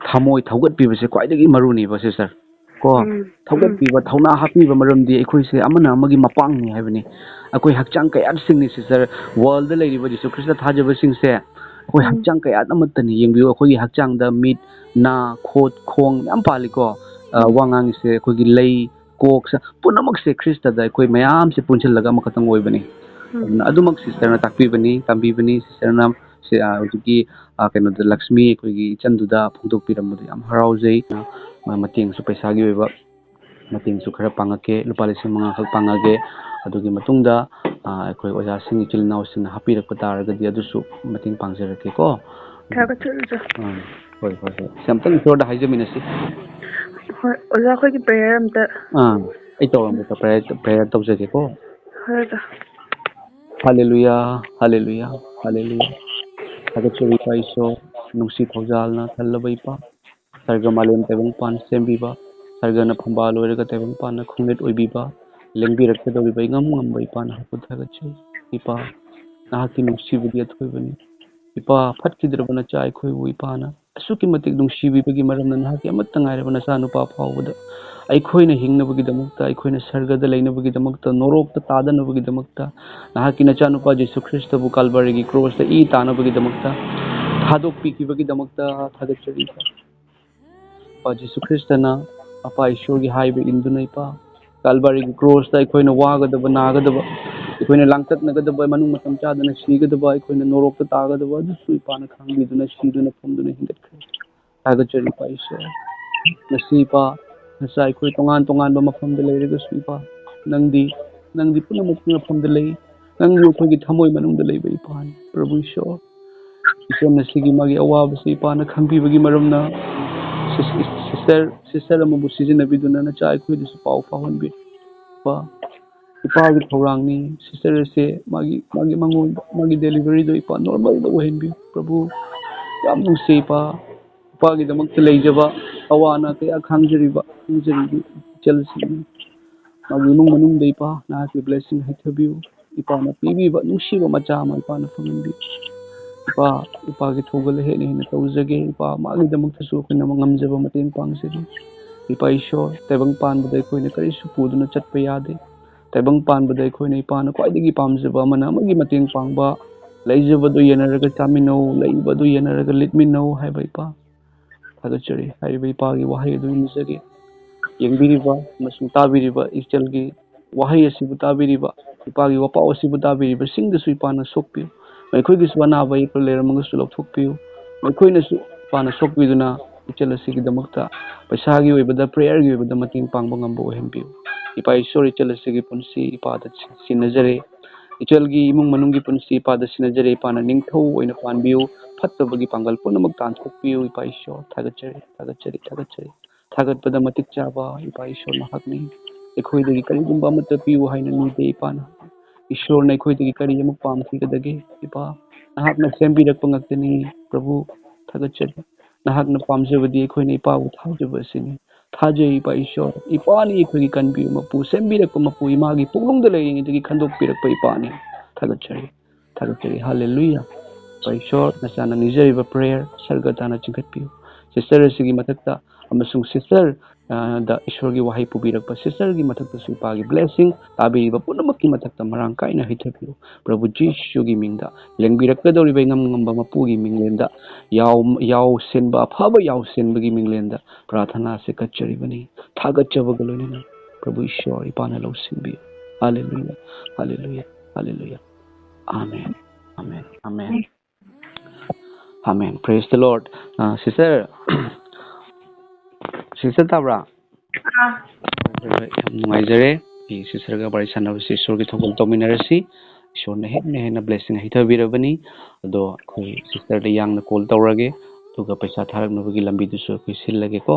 ꯊꯃꯣꯏ ꯊꯧꯒꯠꯄꯤꯕꯁꯦ ꯈ꯭ꯋꯥꯏꯗꯒꯤ ꯃꯔꯨꯅꯦꯕ ꯁꯤꯁꯇꯔ꯫ ꯀꯣ, ꯎꯝ, ꯎꯝ꯫ ꯊꯧꯒꯠꯄꯤꯕ, ꯊꯧꯅꯥ ꯍꯥꯞꯄꯤꯕ ꯃꯔꯝꯗꯤ ꯑꯩꯈꯣꯏꯁꯦ ꯑꯃꯅ ꯑꯃꯒꯤ ꯃꯄꯥꯡꯅꯤ ꯍꯥꯏꯕꯅꯤ꯫ ꯑꯩꯈꯣꯏ ꯍꯛꯆꯥꯡ ꯀꯌꯥꯠꯁꯤꯡꯅꯤ ꯁꯤꯁꯇꯔ, ꯋꯥꯔꯜꯗ ꯂꯩꯔꯤꯕ ꯖꯤꯁꯨ ꯈ꯭ꯔꯤꯁꯇ ꯊꯥꯖꯕꯁꯤꯡꯁꯦ ꯑꯩꯈꯣꯏ ꯎꯝ꯫ ꯍꯛꯆꯥꯡ ꯀꯌꯥꯠ ꯑꯃꯠꯇꯅꯤ꯫ ꯌꯦꯡꯕꯤꯌꯨ, ꯑꯩꯈꯣꯏꯒꯤ ꯍꯛꯆꯥꯡꯗ ꯃꯤꯠ, ꯅꯥ, ꯈꯣꯠ, ꯈꯣꯡ ꯃꯌꯥꯝ ꯄꯥꯜꯂꯤꯀꯣ꯫ ꯑ, ꯎꯝ꯫ ꯋꯥ ꯉꯥꯡꯉꯤꯁꯦ ꯑꯩꯈꯣꯏꯒꯤ ꯂꯩ, ꯀꯣꯛ, ꯁ-, ꯄꯨꯝꯅꯃꯛꯁꯦ ꯈ꯭ꯔꯤꯁꯇꯗ ꯑꯩꯈꯣꯏ ꯃꯌꯥꯝꯁꯦ ꯄꯨꯟꯁꯤꯜꯂꯒ ꯑꯃꯈꯛꯇꯪ ꯑꯣꯏꯕꯅꯤ꯫ ꯎꯝ꯫ ꯑꯗꯨꯅ ꯑꯗꯨꯃꯛ ꯁꯤꯁꯇꯔꯅ ꯇꯥꯛꯄꯤꯕꯅꯤ, ꯇꯝꯕꯤꯕꯅꯤ꯫ ꯁꯤꯁꯇꯔꯅ ꯁꯤ, ꯑ, ꯍꯧꯖꯤꯛꯀꯤ, ꯑ, ꯀꯩꯅꯣꯗ ꯂꯛꯁꯃꯤ ꯑꯩꯈꯣꯏꯒꯤ ꯏꯆꯟꯗꯨꯗ ꯐꯣꯡꯗꯣꯛꯄꯤꯔꯝꯕꯗꯨ ꯌꯥꯝ ꯍꯔꯥꯎꯖꯩ꯫ ꯑ, ꯃꯇꯦꯡꯁꯨ ꯄꯩꯁꯥꯒꯤ ꯑꯣꯏꯕ ꯃꯇꯦꯡꯁꯨ ꯈꯔ ꯄꯥꯡꯉꯛꯀꯦ, ꯂꯨꯄꯥ ꯂꯤꯁꯤꯡ ꯃꯉꯥ ꯈꯛ ꯄꯥꯡꯉꯛꯑꯒꯦ꯫ ꯑꯗꯨꯒꯤ ꯃꯇꯨꯡꯗ, ꯑ, ꯑꯩꯈꯣꯏ ꯑꯣꯖꯥꯁꯤꯡ, ꯏꯆꯤꯜ ꯏꯅꯥꯎꯁꯤꯡꯅ ꯍꯥꯞꯄꯤꯔꯛꯄ ꯇꯥꯔꯒꯗꯤ ꯑꯗꯨꯁꯨ ꯃꯇꯦꯡ ꯄꯥꯡꯖꯔꯛꯀꯦꯀꯣ꯫ ꯊꯥꯒꯠꯆꯔꯤ, ꯑꯣꯖꯥ꯫ ꯑꯥ, ꯍꯣꯏ, ꯍꯣꯏ, ꯍꯣꯏ꯫ ꯁꯤ ꯑꯝꯇꯪ ꯏꯁꯣꯔꯗ ꯍꯥꯏꯖꯃꯤꯟꯅꯁꯤ꯫ ꯍꯣꯏ, ꯑꯣꯖꯥ, ꯑꯩꯈꯣꯏꯒꯤ prayer ꯑꯝꯇ꯫ ꯑꯥ, ꯑꯩ ꯇꯧꯔꯝꯒꯦ, prayer, prayer ꯇꯧꯖꯒꯦꯀꯣ꯫ ꯍꯣꯏ, ꯑꯣꯖꯥ꯫ ꯍꯜꯂꯦꯂꯨꯌꯥ, ꯍꯜꯂꯦꯂꯨꯌꯥ, ꯍꯜꯂꯦꯂꯨꯌꯥ꯫ ꯊꯥꯒꯠꯆꯔꯤ ꯏꯄꯥ ꯏꯁꯣꯔ, ꯅꯨꯡꯁꯤ ꯊꯧꯖꯥꯜꯅ ꯊꯜꯂꯕ ꯏꯄꯥ꯫ ꯁꯔꯒ ꯃꯥꯂꯦꯝ ꯇꯥꯏꯕꯪꯄꯥꯟ ꯁꯦꯝꯕꯤꯕ, ꯁꯔꯒꯅ ꯐꯝꯕꯥꯜ ꯑꯣꯏꯔꯒ ꯇꯥꯏꯕꯪꯄꯥꯟꯅ ꯈꯣꯡꯅꯦꯠ ꯑꯣꯏꯕꯤꯕ, ꯂꯦꯡꯕꯤꯔꯛꯀꯗꯧꯔꯤꯕ ꯏꯉꯝ ꯉꯝꯕ ꯏꯄꯥ ꯅꯍꯥꯛꯄꯨ ꯊꯥꯒꯠꯆꯩ꯫ ꯏꯄꯥ, ꯅꯍꯥꯛꯀꯤ ꯅꯨꯡꯁꯤꯕꯗꯤ ꯑꯊꯣꯏꯕꯅꯤ꯫ ꯏꯄꯥ, ꯐꯠꯈꯤꯗ꯭ꯔꯕ ꯅꯆꯥ ꯑꯩꯈꯣꯏꯕꯨ ꯏꯄꯥꯅ ꯑꯁꯨꯛꯀꯤ ꯃꯇꯤꯛ ꯅꯨꯡꯁꯤꯕꯤꯕꯒꯤ ꯃꯔꯝꯅ ꯅꯍꯥꯛꯀꯤ ꯑꯃꯠꯇ ꯉꯥꯏꯔꯕ ꯅꯆꯥꯅꯨꯄꯥ ꯐꯥꯎꯕꯗ ꯑꯩꯈꯣꯏꯅ ꯍꯤꯡꯅꯕꯒꯤꯗꯃꯛꯇ, ꯑꯩꯈꯣꯏꯅ ꯁꯔꯒꯗ ꯂꯩꯅꯕꯒꯤꯗꯃꯛꯇ, ꯅꯣꯔꯣꯛꯇ ꯇꯥꯗꯅꯕꯒꯤꯗꯃꯛꯇ, ꯅꯍꯥꯛꯀꯤ ꯅꯆꯥꯅꯨꯄꯥ ꯖꯤꯁꯨ ꯈ꯭ꯔꯤꯁꯇꯕꯨ ꯀꯥꯜꯕꯥꯔꯤꯒꯤ ꯀ꯭ꯔꯣꯁꯇ ꯏ ꯇꯥꯅꯕꯒꯤꯗꯃꯛꯇ ꯊꯥꯗꯣꯛꯄꯤꯈꯤꯕꯒꯤꯗꯃꯛꯇ ꯊꯥꯒꯠꯆꯔꯤ꯫ ꯏꯄꯥ ꯖꯤꯁꯨ ꯈ꯭ꯔꯤꯁꯇꯅ ꯑꯄꯥ ꯏꯁꯣꯔꯒꯤ ꯍꯥꯏꯕ ꯏꯟꯗꯨꯅ, ꯏꯄꯥ, ꯀꯥꯜꯕꯥꯔꯤꯒꯤ ꯀ꯭ꯔꯣꯁꯇ ꯑꯩꯈꯣꯏꯅ ꯋꯥꯒꯗꯕ, ꯅꯥꯒꯗꯕ, ꯑꯩꯈꯣꯏꯅ ꯂꯥꯡꯇꯛꯅꯒꯗꯕ, ꯃꯅꯨꯡ ꯃꯇꯝ ꯆꯥꯗꯅ ꯁꯤꯒꯗꯕ, ꯑꯩꯈꯣꯏꯅ ꯅꯣꯔꯣꯛꯇ ꯇꯥꯒꯗꯕ, ꯑꯗꯨꯁꯨ ꯏꯄꯥꯅ ꯈꯥꯡꯕꯤꯗꯨꯅ, ꯁꯤꯗꯨꯅ, ꯐꯝꯗꯨꯅ ꯍꯤꯡꯒꯠꯈ꯭ꯔꯦ꯫ ꯊꯥꯒꯠꯆꯔꯤ, ꯏꯄꯥ ꯏꯁꯣꯔ꯫ ꯉꯁꯤ, ꯏꯄꯥ, ꯉꯁꯥꯏ ꯑꯩꯈꯣꯏ ꯇꯣꯉꯥꯟ ꯇꯣꯉꯥꯟꯕ ꯃꯐꯝꯗ ꯂꯩꯔꯒꯁꯨ, ꯏꯄꯥ, ꯅꯪꯗꯤ, ꯅꯪꯗꯤ ꯄꯨꯝꯅꯃꯛꯀꯤ ꯃꯐꯝꯗ ꯂꯩ꯫ ꯅꯪꯗꯤ ꯑꯩꯈꯣꯏꯒꯤ ꯊꯃꯣꯏ ꯃꯅꯨꯡꯗ ꯂꯩꯕ ꯏꯄꯥꯅꯤ, ꯄ꯭ꯔꯚꯨ ꯏꯁꯣꯔ꯫ ꯏꯆꯟ ꯑꯁꯤꯒꯤ ꯃꯥꯒꯤ ꯑꯋꯥꯕꯁꯤ ꯏꯄꯥꯅ ꯈꯪꯕꯤꯕꯒꯤ ꯃꯔꯝꯅ ꯁꯤꯁ-, ꯁꯤꯁꯇꯔ, ꯁꯤꯁꯇꯔ ꯑꯃꯕꯨ ꯁꯤꯖꯤꯟꯅꯕꯤꯗꯨꯅ ꯅꯆꯥ ꯑꯩꯈꯣꯏꯗꯁꯨ ꯄꯥꯎ ꯐꯥꯎꯍꯟꯕꯤꯌꯨ꯫ ꯏꯄꯥ, ꯏꯄꯥꯒꯤ ꯊꯧꯔꯥꯡꯅꯤ꯫ ꯁꯤꯁꯇꯔ ꯑꯁꯦ ꯃꯥꯒꯤ, ꯃꯥꯒꯤ ꯃꯉꯣꯟꯗ, ꯃꯥꯒꯤ deliveryꯗꯣ ꯏꯄꯥ normalꯗ ꯑꯣꯏꯍꯟꯕꯤꯌꯨ꯫ ꯄ꯭ꯔꯚꯨ, ꯌꯥꯝ ꯅꯨꯡꯁꯤ ꯏꯄꯥ꯫ ꯏꯄꯥꯒꯤꯗꯃꯛꯇ ꯂꯩꯖꯕ ꯑꯋꯥ ꯑꯅꯥ ꯀꯌꯥ ꯈꯥꯡꯖꯔꯤꯕ, ꯈꯥꯡꯖꯔꯤꯕ ꯏꯆꯜꯁꯤꯡꯅꯤ꯫ ꯃꯥꯒꯤ ꯏꯃꯨꯡ ꯃꯅꯨꯡꯗ ꯏꯄꯥ ꯅꯍꯥꯛꯀꯤ blessing ꯍꯩꯊꯕꯤꯌꯨ꯫ ꯏꯄꯥꯅ ꯄꯤꯕꯤꯕ ꯅꯨꯡꯁꯤꯕ ꯃꯆꯥ ꯑꯃ ꯏꯄꯥꯅ ꯐꯪꯍꯟꯕꯤꯌꯨ꯫ ꯏꯄꯥ, ꯏꯄꯥꯒꯤ ꯊꯧꯒꯜ ꯍꯦꯟꯅ ꯍꯦꯟꯅ ꯇꯧꯖꯒꯦ꯫ ꯏꯄꯥ, ꯃꯥꯒꯤꯗꯃꯛꯇꯁꯨ ꯑꯩꯈꯣꯏꯅ ꯉꯝꯖꯕ ꯃꯇꯦꯡ ꯄꯥꯡꯖꯒꯦ꯫ ꯏꯄꯥ ꯏꯁꯣꯔ, ꯇꯥꯏꯕꯪ ꯄꯥꯟꯕꯗ ꯑꯩꯈꯣꯏꯅ ꯀꯔꯤꯁꯨ ꯄꯨꯗꯨꯅ ꯆꯠꯄ ꯌꯥꯗꯦ꯫ ꯇꯥꯏꯕꯪ ꯄꯥꯟꯕꯗ ꯑꯩꯈꯣꯏꯅ ꯏꯄꯥꯅ ꯈ꯭ꯋꯥꯏꯗꯒꯤ ꯄꯥꯝꯖꯕ ꯑꯃꯅ ꯑꯃꯒꯤ ꯃꯇꯦꯡ ꯄꯥꯡꯕ, ꯂꯩꯖꯕꯗꯨ ꯌꯦꯟꯅꯔꯒ ꯆꯥꯃꯤꯟꯅꯧ, ꯂꯩꯕꯗꯨ ꯌꯦꯟꯅꯔꯒ ꯂꯤꯠꯃꯤꯟꯅꯧ ꯍꯥꯏꯕ ꯏꯄꯥ꯫ ꯊꯥꯒꯠꯆꯔꯤ꯫ ꯍꯥꯏꯔꯤꯕ ꯏꯄꯥꯒꯤ ꯋꯥꯍꯩ ꯑꯗꯨ ꯏꯟꯖꯒꯦ꯫ ꯌꯦꯡꯕꯤꯔꯤꯕ ꯑꯃꯁꯨꯡ ꯇꯥꯕꯤꯔꯤꯕ ꯏꯆꯜꯒꯤ ꯋꯥꯍꯩ ꯑꯁꯤꯕꯨ ꯇꯥꯕꯤꯔꯤꯕ, ꯏꯄꯥꯒꯤ ꯋꯥꯄꯥꯎ ꯑꯁꯤꯕꯨ ꯇꯥꯕꯤꯔꯤꯕꯁꯤꯡꯗꯁꯨ ꯏꯄꯥꯅ ꯁꯣꯛꯄꯤꯌꯨ꯫ ꯃꯈꯣꯏꯒꯤꯁꯨ ꯑꯅꯥꯕ ꯑꯌꯦꯛꯄ ꯂꯩꯔꯝꯃꯒꯁꯨ ꯂꯧꯊꯣꯛꯄꯤꯌꯨ꯫ ꯃꯈꯣꯏꯅꯁꯨ ꯏꯄꯥꯅ ꯁꯣꯛꯄꯤꯗꯨꯅ ꯏꯆꯜ ꯑꯁꯤꯒꯤꯗꯃꯛꯇ ꯄꯩꯁꯥꯒꯤ ꯑꯣꯏꯕꯗ, prayerꯒꯤ ꯑꯣꯏꯕꯗ ꯃꯇꯦꯡ ꯄꯥꯡꯕ ꯉꯝꯕ ꯑꯣꯏꯍꯟꯕꯤꯌꯨ꯫ ꯏꯄꯥ ꯏꯁꯣꯔ, ꯏꯆꯜ ꯑꯁꯤꯒꯤ ꯄꯨꯟꯁꯤ ꯏꯄꯥꯗ ꯁꯤꯟꯅꯖꯔꯦ꯫ ꯏꯆꯜꯒꯤ ꯏꯃꯨꯡ ꯃꯅꯨꯡꯒꯤ ꯄꯨꯟꯁꯤ ꯏꯄꯥꯗ ꯁꯤꯟꯅꯖꯔꯦ꯫ ꯏꯄꯥꯅ ꯅꯤꯡꯊꯧ ꯑꯣꯏꯅ ꯄꯥꯟꯕꯤꯌꯨ꯫ ꯐꯠꯇꯕꯒꯤ ꯄꯥꯡꯒꯜ ꯄꯨꯝꯅꯃꯛ ꯇꯥꯟꯊꯣꯛꯄꯤꯌꯨ꯫ ꯏꯄꯥ ꯏꯁꯣꯔ, ꯊꯥꯒꯠꯆꯔꯤ, ꯊꯥꯒꯠꯆꯔꯤ, ꯊꯥꯒꯠꯆꯔꯤ꯫ ꯊꯥꯒꯠꯄꯗ ꯃꯇꯤꯛ ꯆꯥꯕ ꯏꯄꯥ ꯏꯁꯣꯔ ꯅꯍꯥꯛꯅꯤ꯫ ꯑꯩꯈꯣꯏꯗꯒꯤ ꯀꯔꯤꯒꯨꯝꯕ ꯑꯃꯠꯇ ꯄꯤꯌꯨ ꯍꯥꯏꯅ ꯅꯤꯗꯦ ꯏꯄꯥꯅ꯫ ꯏꯁꯣꯔꯅ ꯑꯩꯈꯣꯏꯗꯒꯤ ꯀꯔꯤ ꯑꯃꯨꯛ ꯄꯥꯝꯈꯤꯒꯗꯒꯦ? ꯏꯄꯥ, ꯅꯍꯥꯛꯅ ꯁꯦꯝꯕꯤꯔꯛꯄ ꯉꯥꯛꯇꯅꯤ꯫ ꯄ꯭ꯔꯚꯨ, ꯊꯥꯒꯠꯆꯔꯤ꯫ ꯅꯍꯥꯛꯅ ꯄꯥꯝꯖꯕꯗꯤ ꯑꯩꯈꯣꯏꯅ ꯏꯄꯥꯕꯨ ꯊꯥꯖꯕ ꯑꯁꯤꯅꯤ꯫ ꯊꯥꯖꯩ ꯏꯄꯥ ꯏꯁꯣꯔ, ꯏꯄꯥꯅꯤ ꯑꯩꯈꯣꯏꯒꯤ ꯀꯟꯕꯤꯕ ꯃꯄꯨ, ꯁꯦꯝꯕꯤꯔꯛꯄ ꯃꯄꯨ, ꯏꯃꯥꯒꯤ ꯄꯨꯛꯅꯨꯡꯗ ꯂꯩꯔꯤꯉꯩꯗꯒꯤ ꯈꯟꯗꯣꯛꯄꯤꯔꯛꯄ ꯏꯄꯥꯅꯤ꯫ ꯊꯥꯒꯠꯆꯔꯤ, ꯊꯥꯒꯠꯆꯔꯤ꯫ ꯍꯥꯂꯦꯂꯨꯌꯥ꯫ ꯏꯄꯥ ꯏꯁꯣꯔ, ꯅꯆꯥꯅ ꯅꯤꯖꯔꯤꯕ prayer ꯁꯔꯒ ꯇꯥꯅ ꯆꯤꯡꯈꯠꯄꯤꯌꯨ꯫ Sister ꯑꯁꯤꯒꯤ ꯃꯊꯛꯇ ꯑꯃꯁꯨꯡ sister, ꯑ, ꯗ ꯏꯁꯣꯔꯒꯤ ꯋꯥꯍꯩ ꯄꯨꯕꯤꯔꯛꯄ sisterꯒꯤ ꯃꯊꯛꯇꯁꯨ ꯏꯄꯥꯒꯤ blessing ꯇꯥꯕꯤꯔꯤꯕ ꯄꯨꯝꯅꯃꯛꯀꯤ ꯃꯊꯛꯇ ꯃꯔꯥꯡ ꯀꯥꯏꯅ ꯍꯩꯊꯕꯤꯌꯨ꯫ ꯄ꯭ꯔꯚꯨ ꯖꯤꯁꯨꯒꯤ ꯃꯤꯡꯗ, ꯂꯦꯡꯕꯤꯔꯛꯀꯗꯧꯔꯤꯕ ꯏꯉꯝ ꯉꯝꯕ ꯃꯄꯨꯒꯤ ꯃꯤꯡꯂꯦꯟꯗ, ꯌꯥꯎ-, ꯌꯥꯎꯁꯦꯟꯕ, ꯑꯐꯕ ꯌꯥꯎꯁꯦꯟꯕꯒꯤ ꯃꯤꯡꯂꯦꯟꯗ ꯄ꯭ꯔꯥꯊꯅꯥꯁꯦ ꯀꯠꯆꯔꯤꯕꯅꯤ꯫ ꯊꯥꯒꯠꯆꯕꯒ ꯂꯣꯏꯅꯅ ꯄ꯭ꯔꯚꯨ ꯏꯁꯣꯔ ꯏꯄꯥꯅ ꯂꯧꯁꯤꯟꯕꯤꯌꯨ꯫ ꯍꯥꯂꯦꯂꯨꯌꯥ, ꯍꯥꯂꯦꯂꯨꯌꯥ, ꯍꯥꯂꯦꯂꯨꯌꯥ꯫ ꯑꯥꯃꯦꯟ, ꯑꯥꯃꯦꯟ, ꯑꯥꯃꯦꯟ꯫ ꯑꯥꯃꯦꯟ꯫ Praise the Lord꯫ ꯑ, sister, sister ꯇꯥꯕ꯭ꯔꯥ? ꯑꯥ꯫ ꯍꯣꯏ, ꯍꯣꯏ, ꯌꯥꯝ ꯅꯨꯡꯉꯥꯏꯖꯔꯦ꯫ ꯑꯩ sisterꯒ ꯋꯥꯔꯤ ꯁꯥꯟꯅꯕꯁꯤ ꯏꯁꯣꯔꯒꯤ ꯊꯧꯒꯜ ꯇꯧꯃꯤꯟꯅꯔꯁꯤ꯫ ꯏꯁꯣꯔꯅ ꯍꯦꯟꯅ ꯍꯦꯟꯅ ꯕ꯭ꯂꯦꯁꯤꯡ ꯍꯩꯊꯕꯤꯔꯕꯅꯤ꯫ ꯑꯗꯣ ꯑꯩꯈꯣꯏ ꯁꯤꯁꯇꯔꯗ ꯌꯥꯡꯅ ꯀꯣꯜ ꯇꯧꯔꯒꯦ, ꯑꯗꯨꯒ ꯄꯩꯁꯥ ꯊꯥꯔꯛꯅꯕꯒꯤ ꯂꯝꯕꯤꯗꯨꯁꯨ ꯑꯩꯈꯣꯏ ꯁꯤꯜꯂꯒꯦꯀꯣ꯫